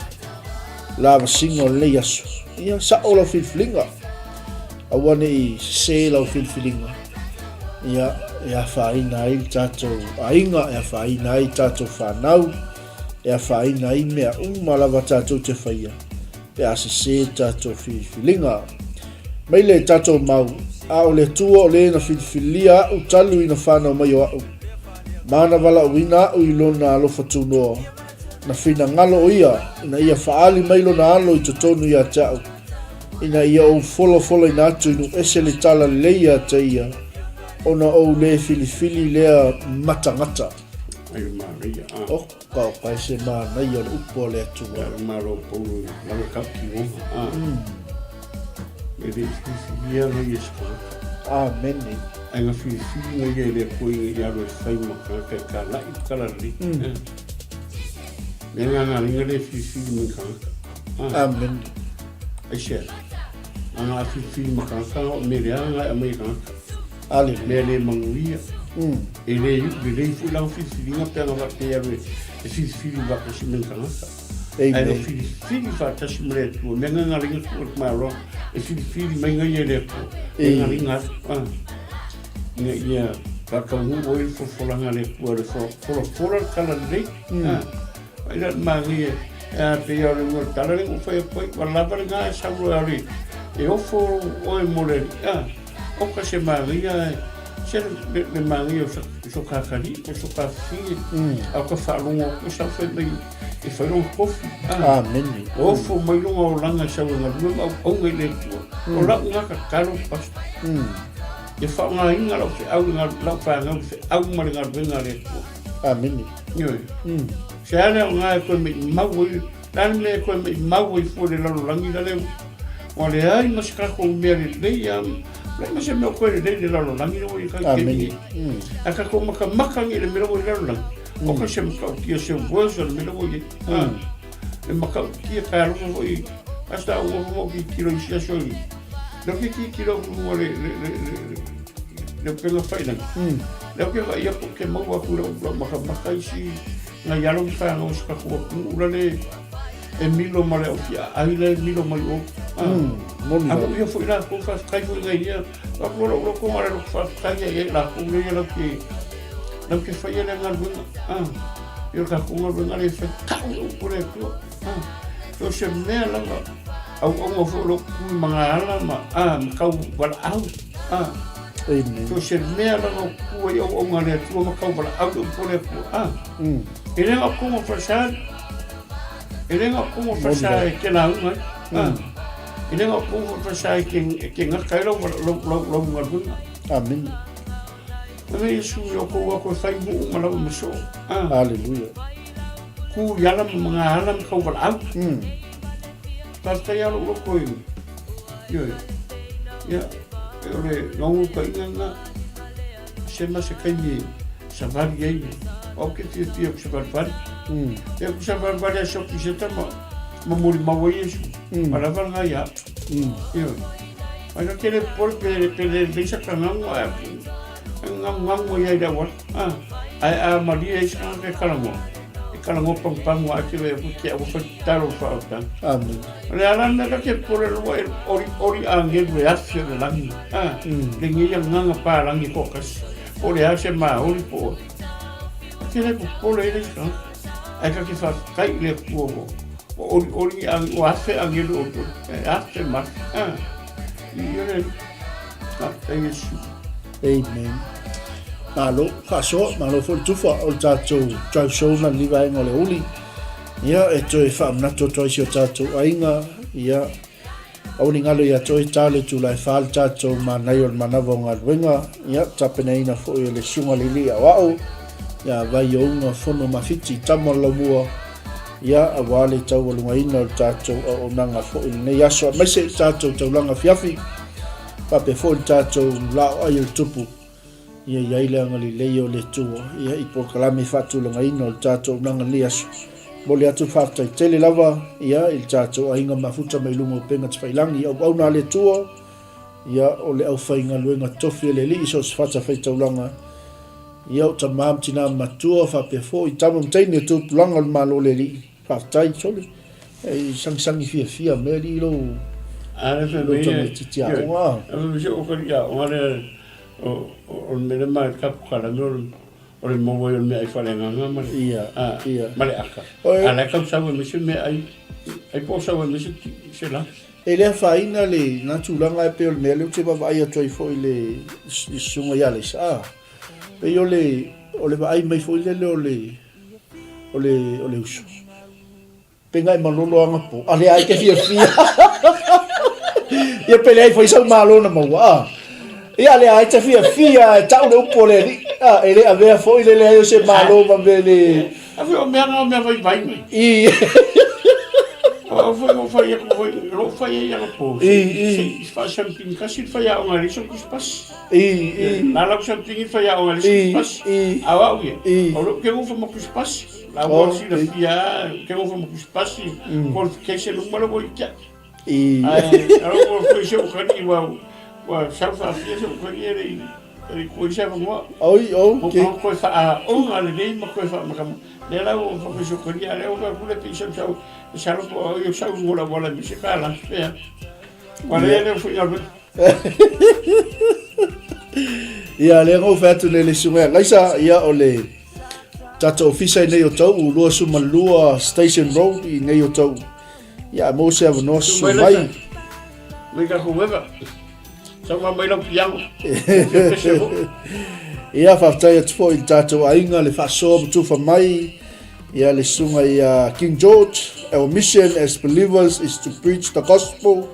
lavasiga o lenei aso. Ia sa'o lau filifiliga, aua ne i sese lau filifiliga, ia e afaina ai le tatou aiga, e afaina ai tatou fanau, e afaina ai mea uma lava tatou te faia pe a sese tatou filifiliga. Mai le tatou mau, a o le Atua o le na filifilia a'u talu ina fanau mai o a'u, ma na valaauina a'u i lona alofa tunoa, na finagalo o ia ina ia faaali mai lona alo i totonu ia te a'u, ina ia ou folafolaina atu i nuu ese le tala lelei ia te ia, ona ou le filifili lea matagata. Ai manaia. Ah. Oh, ka o kai se manaia o le upu a le Atua. Ia malo Paulo lava ka ki ona. Ah. E le filifilia nga ia se tagata. Amen. Ai nga filifili nga ia le Atua ina ia alu e fai ma tagata e talai le tala lelei. Me nga nga inga le filifili ma tagata. Ah. Amen. Aisea. A nga filifili ma tagata o me le anga e aumai e tagata. Aleluia. Mea le manuia. E le iu lelei foi lana filifiliga pe ana faapea e alu e filifili faatasi ma ni tagata. Ae na filifili faatasi ma le Atua. Mea na galiga atu le Malo e filifili mai na ia e le Atua. E galiga atu. Ah. Ina ia faataunuu ai le folafolaga a le Atua le folafola le tala lelei. Ah. Ai la manaia e a pei o le uiga o le tala lea na ou fai atu ai, ua lava lena e sau loa e ofo oe mo le alii. Ah. Oka se manaia se le, le manaia o so kakali o so kafie a o ka faalogo atu e sau fai mai e fai lona tofi. Ah. Amene. Ofo mai lona olaga e sau e galue ma auauna i le Atua. O lau na tatalo pastor. Ia faaaogaina lau feau i lau fanau i le feau ma le galuega a le Atua. Amene. Ioe. Se a le aoga e toe maimau ai Le a le mea e toe maimau ai fua i le lalolagi la lea ua leai ma se tatou mea lelei a, leai ma se mea o toe lelei i le lalolagi la ua i ai taimi nei. Ae tatou matamata nei i le mea la ua i le lalolagi, oka se matautia se worse o le mea la ua i ai. Le matautia ka alofa foi, a sa ou nofo ma ou tilotilo i isi aso i, lea ou te tilotilo atu i luga o le, le, le, le, le upega tafailagi, lea ou te vaai atu ou te maua atu i lau matamata isi Nai alo ma fanau o se tatou atunuu la le e milo ma le au fiaai la e milo mai o. Moni A ia foi latou faafetai foi nai ia. Atu o lou loto ma le loto faafetai ia ia latou le ia lau te lau te faia le galuega. Ia o tatou galuega le fai tau le upu a le Atua. So se mea lava auauna foi o lou tui magaala ma ma tau valaau. Amen. So se mea lava o tu ai auauna a le Atua ma tau valaau le upu a le Atua. E le na o totonu o falesa, e le na o totonu o falesa e te lauga ai. E le o kou whakasa e ke, e ke ngaka e lau, lau, lau, lau galuega. Amene. Ave Iesu i o kou ako e whai mo uma lau ma so. Ah. Hallelujah. Ku i ala ma mga ala ma kau wala au. Tātai alo loko i. Ioe. Ia, e ore ngongu ka inga nga. Se ma se kaimi savali ai. O ke fia fia ku savalivali. E ku savalivali a soki se tama. Ma muri maua Iesu. Ma lava nga ia. Ioe. Ai ka kere pore pe pe le leisa ka ngangu a ngangu ngangu ia i le awala. Ah. Ai a maria i sa ke kalango. E kalango pang pang wa ke le ku ke au fa talo fa o tang. Amen. O le ala na ka ke pore lua e ori ori angelu e afi o le langi. Ah. Le ngi ia nganga pa langi ko kas. O le ase ma ori po. Ke le pore le sa. Ai ka ke fa kai le ku o. O ori ori ang o afe angelu o to. E afe ma. Ah. I le Ka Yesu. Amen. Malo, faasoa, malo foi le tufa o le tatou drive show na lenei vaega o le uli. Ia, e toe faamanatu atu ai si o tatou aiga, ia, aua ne i galo ia te oe ta le itula e fa le tatou manaia o le manava o galuega, ia, tapenaina foi e le Susuga le Alii Aoao, ia, Vaiouga Fono Mafiti, tama o le Laumua, ia, aua le taualugaina o le tatou auaunaga foi i lenei aso, aemaise i le tatou taulaga afiafi, faapea foi le tatou laoai o le Tupu. Ia i ai le agalelei o le Atua ia i polokalame faatulagaina o le tatou auaunaga i lenei aso. Momoli atu le faafetai tele lava ia i le tatou aiga mafuta mai luga o upega tafailagi i auauna a le Atua, ia o le aufaigaluega tofi a le Alii i so o se fatafaitaulaga, ia o tama ma tina matua faapea foi tama ma teine o tupulaga o le Malo o le Alii. Faafetai sole. E sagisagi fiafia mea alii lou lou tamaitiiti aoga. O le mea lea ma kapu kalame o le maua ai o le meaai faaleagaga ma le Ia, ia. ma le aka. A la e tau sau ai ma se meaai, ai po o sau ai ma se se la. E le afaina le na tulaga e pei o le mea lea ou te vaavaai atu ai foi i le i le susuga ia Aleisa, a, pei o le o le vaai mai foi lele o le o le o le uso. Pe ngai malolo anga po. A lea ai ke fiafia. Ia pe leai foi sau malo na maua. A. Ia lea ai te fiafia e tau le upu o le alii. A, e le avea foi le leai o se malo ma me le... A foi o mea na o mea vaivai mai. I. O foi o fai aku foi, lo fai ai anga po. I, i. Se fa something kasi fai a onga le so kuspas. I, i. Na lau something fai a onga le so kuspas. I, i. A wa uia. I. O lo ke ufa mo kuspas. La ua silafia ke ofa ma kusipasi, qualification uma le ua i te. I. Ae, alo ua foi se ukani ua, ua sau faafia se ukani e le i, e le i koi se avanoa. Oi, ok. Mo koe faaoga lelei ma koe faamakama. Lea la ua faapea se ukani, a lea ua faapea le pei sau sau, e salo po o i sau ngola wala mi se kala, fea. Ua lea lea foi galuega. Ia, lea na ou fai atu nei le susuga ia Laisa, ia o le tatou ofisa i nei o Tau'u, 22 Station Road i nei o Tau'u. Ia, a maua se avanoa susu mai. Mai ka weva. Sau mai lau piano. Ia, faafetai atu foi i le tatou aiga, le faasoa ma tufa mai. Ia, le susuga ia King George. Our mission as believers is to preach the gospel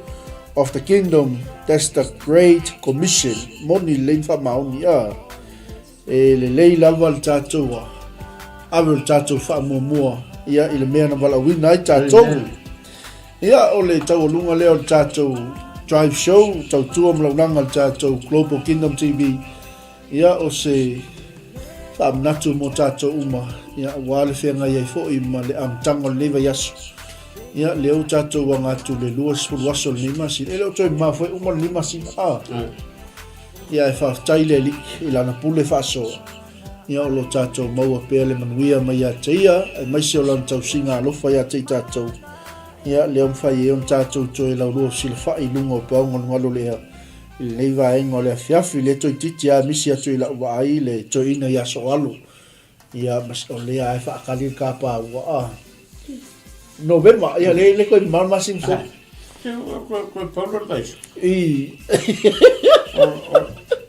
of the kingdom. That's the great commission. Moni lelei ma faamaoni. Ah. E lelei lava le tatou ave o le tatou faamuamua ia i le mea na valaauina ai tatou. Ia o le taualuga lea o le tatou Drive Show, tautua ma launaga le tatou Global Kingdom TV. Ia o se faamanatu mo tatou uma, ia aua le feagai ai foi ma le amataga o lenei vaiaso. Ia lea ua tatou aga atu le 20 aso o lenei masina. E le o toe mamao foi uma lenei masina. Ah. Ia e faafetai le Alii i Lana pule faasoa, ia o lo tatou maua pea le manuia mai ia te Ia, aemaise o Lana tausiga alofa ia te i tatou, ia lea ua mafai ai ona tatou toe laulua fesilafai i luga o paogalugalo o le ea i lenei vaega o le afiafi. Lea toeitiiti lava misi atu i lau vaai le toeaina ia Soalo, ia ma o lea lava e faakali le kapaua a Novema, ia le le koe mamao le masina fou. Ke koe koe paulo le vaiso. I.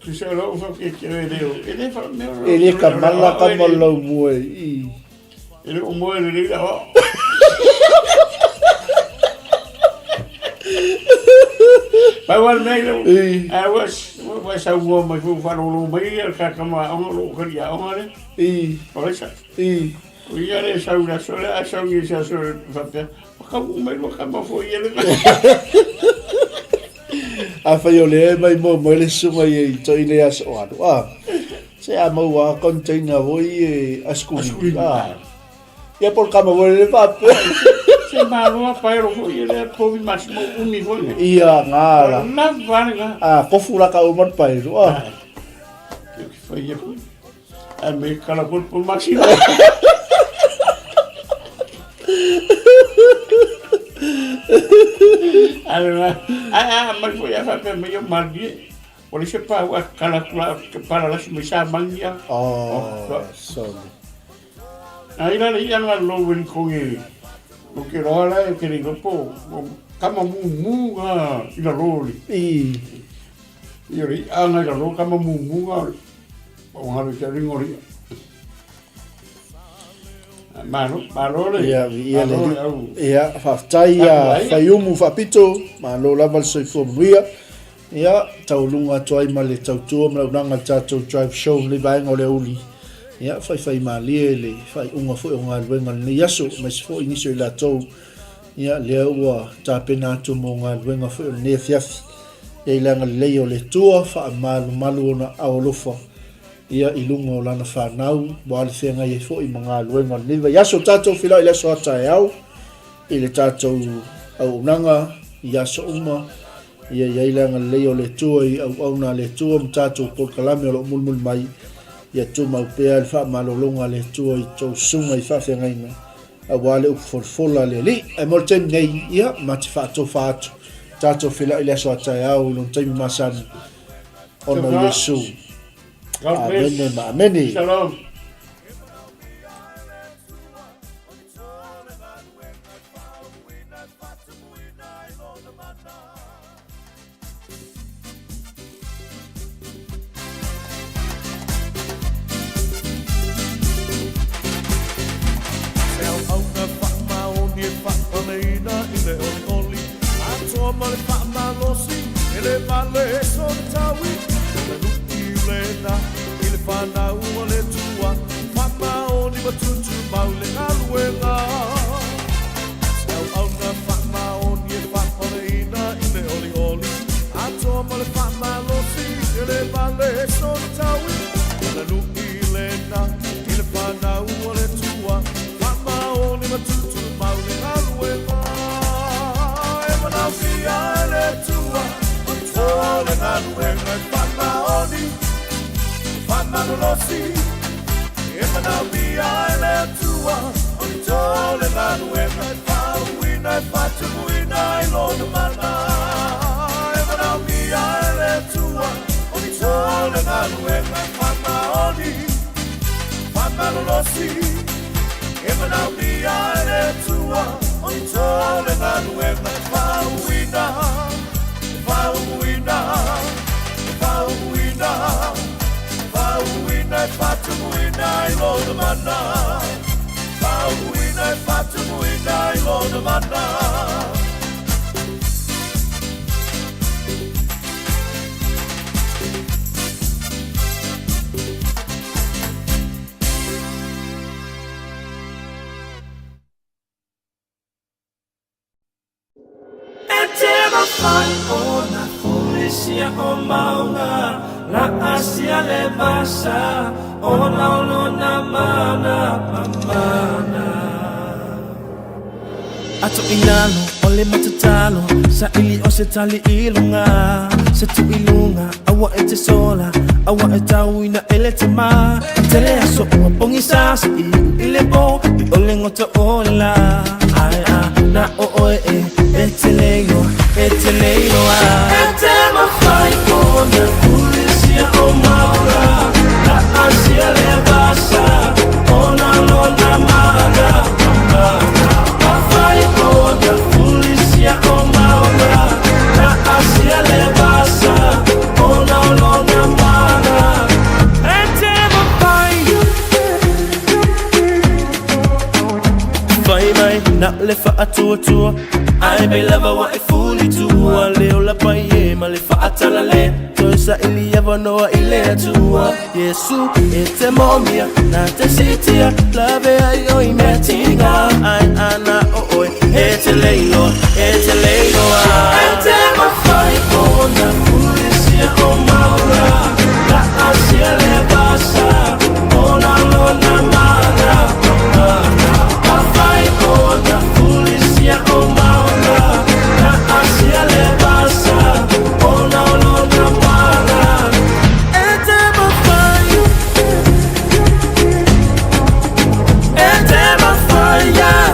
O se lo fa ke ke le o e le fa me o. E le kamala kamala moe i. E le o moe le le o. Pau lava le mea i lou, ae ua, ua e saunoa mai foi ua faalogologo mai ia le tama aoga o lou kali aoga lea. O Laisa. O ia lea e sau i le aso lea, ae sau i se aso e faapea, ua taunuu mai lua tama foi ia le Afai o lea e maimoa mai le susuga i i toeaina ia Seoalu, a, se a maua a container foi e askulini, a. Ia po o le kama foi lele faapea. Se malo a paelo foi ia lea povi masimo umi foi ne. Ia ngala. Lava le nga. A kofu la ka uma le paelo, a. Ke ki whai ia foi. A me kala foi po masimo. Ale nga. A a mai foi a faapea mai o malie. O le se pau a kala kula pala lasi mai sa mangi a. Oh, sorry. Ai la le ia nga lo wen konge. O ke roa la e ke le po. Kama mu mu nga i la lori. I. I ri a nga i la lo kama mu mu nga. O nga le te ringo ri. Malo, malo le. Ia, ia le. Malo le au. Ia, faafetai ia Faiumu Faapito, malo lava le soifua manuia. Ia, taualuga atu ai ma le tautua ma le auaunaga a le tatou Drive Show i lenei vaega o le aoauli. Ia, faifaimalie le faaiuga foi o galuega i lenei aso, aemaise foi nisi o i latou, ia, lea ua tapena atu mo galuega foi o lenei afiafi. Ia, i le agalelei o le Atua, faamalumalu ona aao alofa, ia, i luga o lana fanau, ua alifeagai ai foi ma galuega o lenei vaiaso. Tatou feiloai i le aso a taeao i le tatou auaunaga i aso uma. Ia i ai le agalelei o le Atua i auauna a le Atua ma tatou polokalame o lo o mulimuli mai, ia tumau pea le faamalologa a le Atua i tou susuga i faafeagaiga, aua le upu folafola a le Alii. Ae mo le taimi nei, ia, ma te faatofa atu, tatou feiloai i le aso a taeao i lona taimi masani, ona o Iesu. Amene ma amene. Shalom. Se auauna faamaoni e faapaleina i le olioli, atoa ma le faamalosi, e le vale sona taui, o le luʻi lena i le fanau a le Atua, faamaoni ma tutumau i le galuega. Se auauna faamaoni e faapaneina i le olioli, atoa ma le faamalosi, e le vale sona taui, o le luʻi lena i le fanau a le Atua, faamaoni ma tutumau i le galuega. E manaomia e le Atua, o le galuega e faamaoni, faamalolosi. E manaomia e le Atua, o le galuega e faauuina e faatumuina i lona mana. E manaomia e le Atua, o le galuega e faamaoni, faamalolosi. E manaomia e le Atua, o le galuega e faauuina, e faauuina, e faauuina, faauuina e faatumuina i lona mana. Faauuina e faatumuina i lona mana. E te mafai ona fulisia o mauga, la asia le vasa, ona o lona mana mamana. Ato i lalo o le matatalo, saili o se tali i luga, se tu i luga, aua e te sola, aua e tauina e le tama. Tele aso ua pogisa, sa iliu i le po, i ole goto o le la. Ae a na o oe e, e te le iloa, e te le iloa. E te mafai ona fulisia o mauga, la asia le vasa, ona lona mana mamana. Mafai ona fulisia o mauga, la asia le vasa, ona lona mana. E te mafai. Fai mai na o le faatuatua Ae pei lava ua e fuli tua Le ola pai e ma le faatalale Toe saili avanoa i le Atua Iesu e te moomia Na te siitia Lavea ai oe i mea tiga Ae ana o oe E te le iloa E te le iloa E te mafai ona fulisia o maula La asia le vasa Ona lona mana Mafai ona fulisia o maula La asia le vasa Ona lona mana E te mafai E te mafai yeah.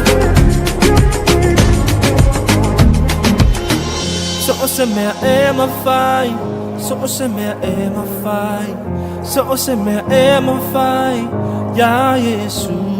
So o se mea e mafai So o se mea e mafai So o se mea e mafai Iā Iesu.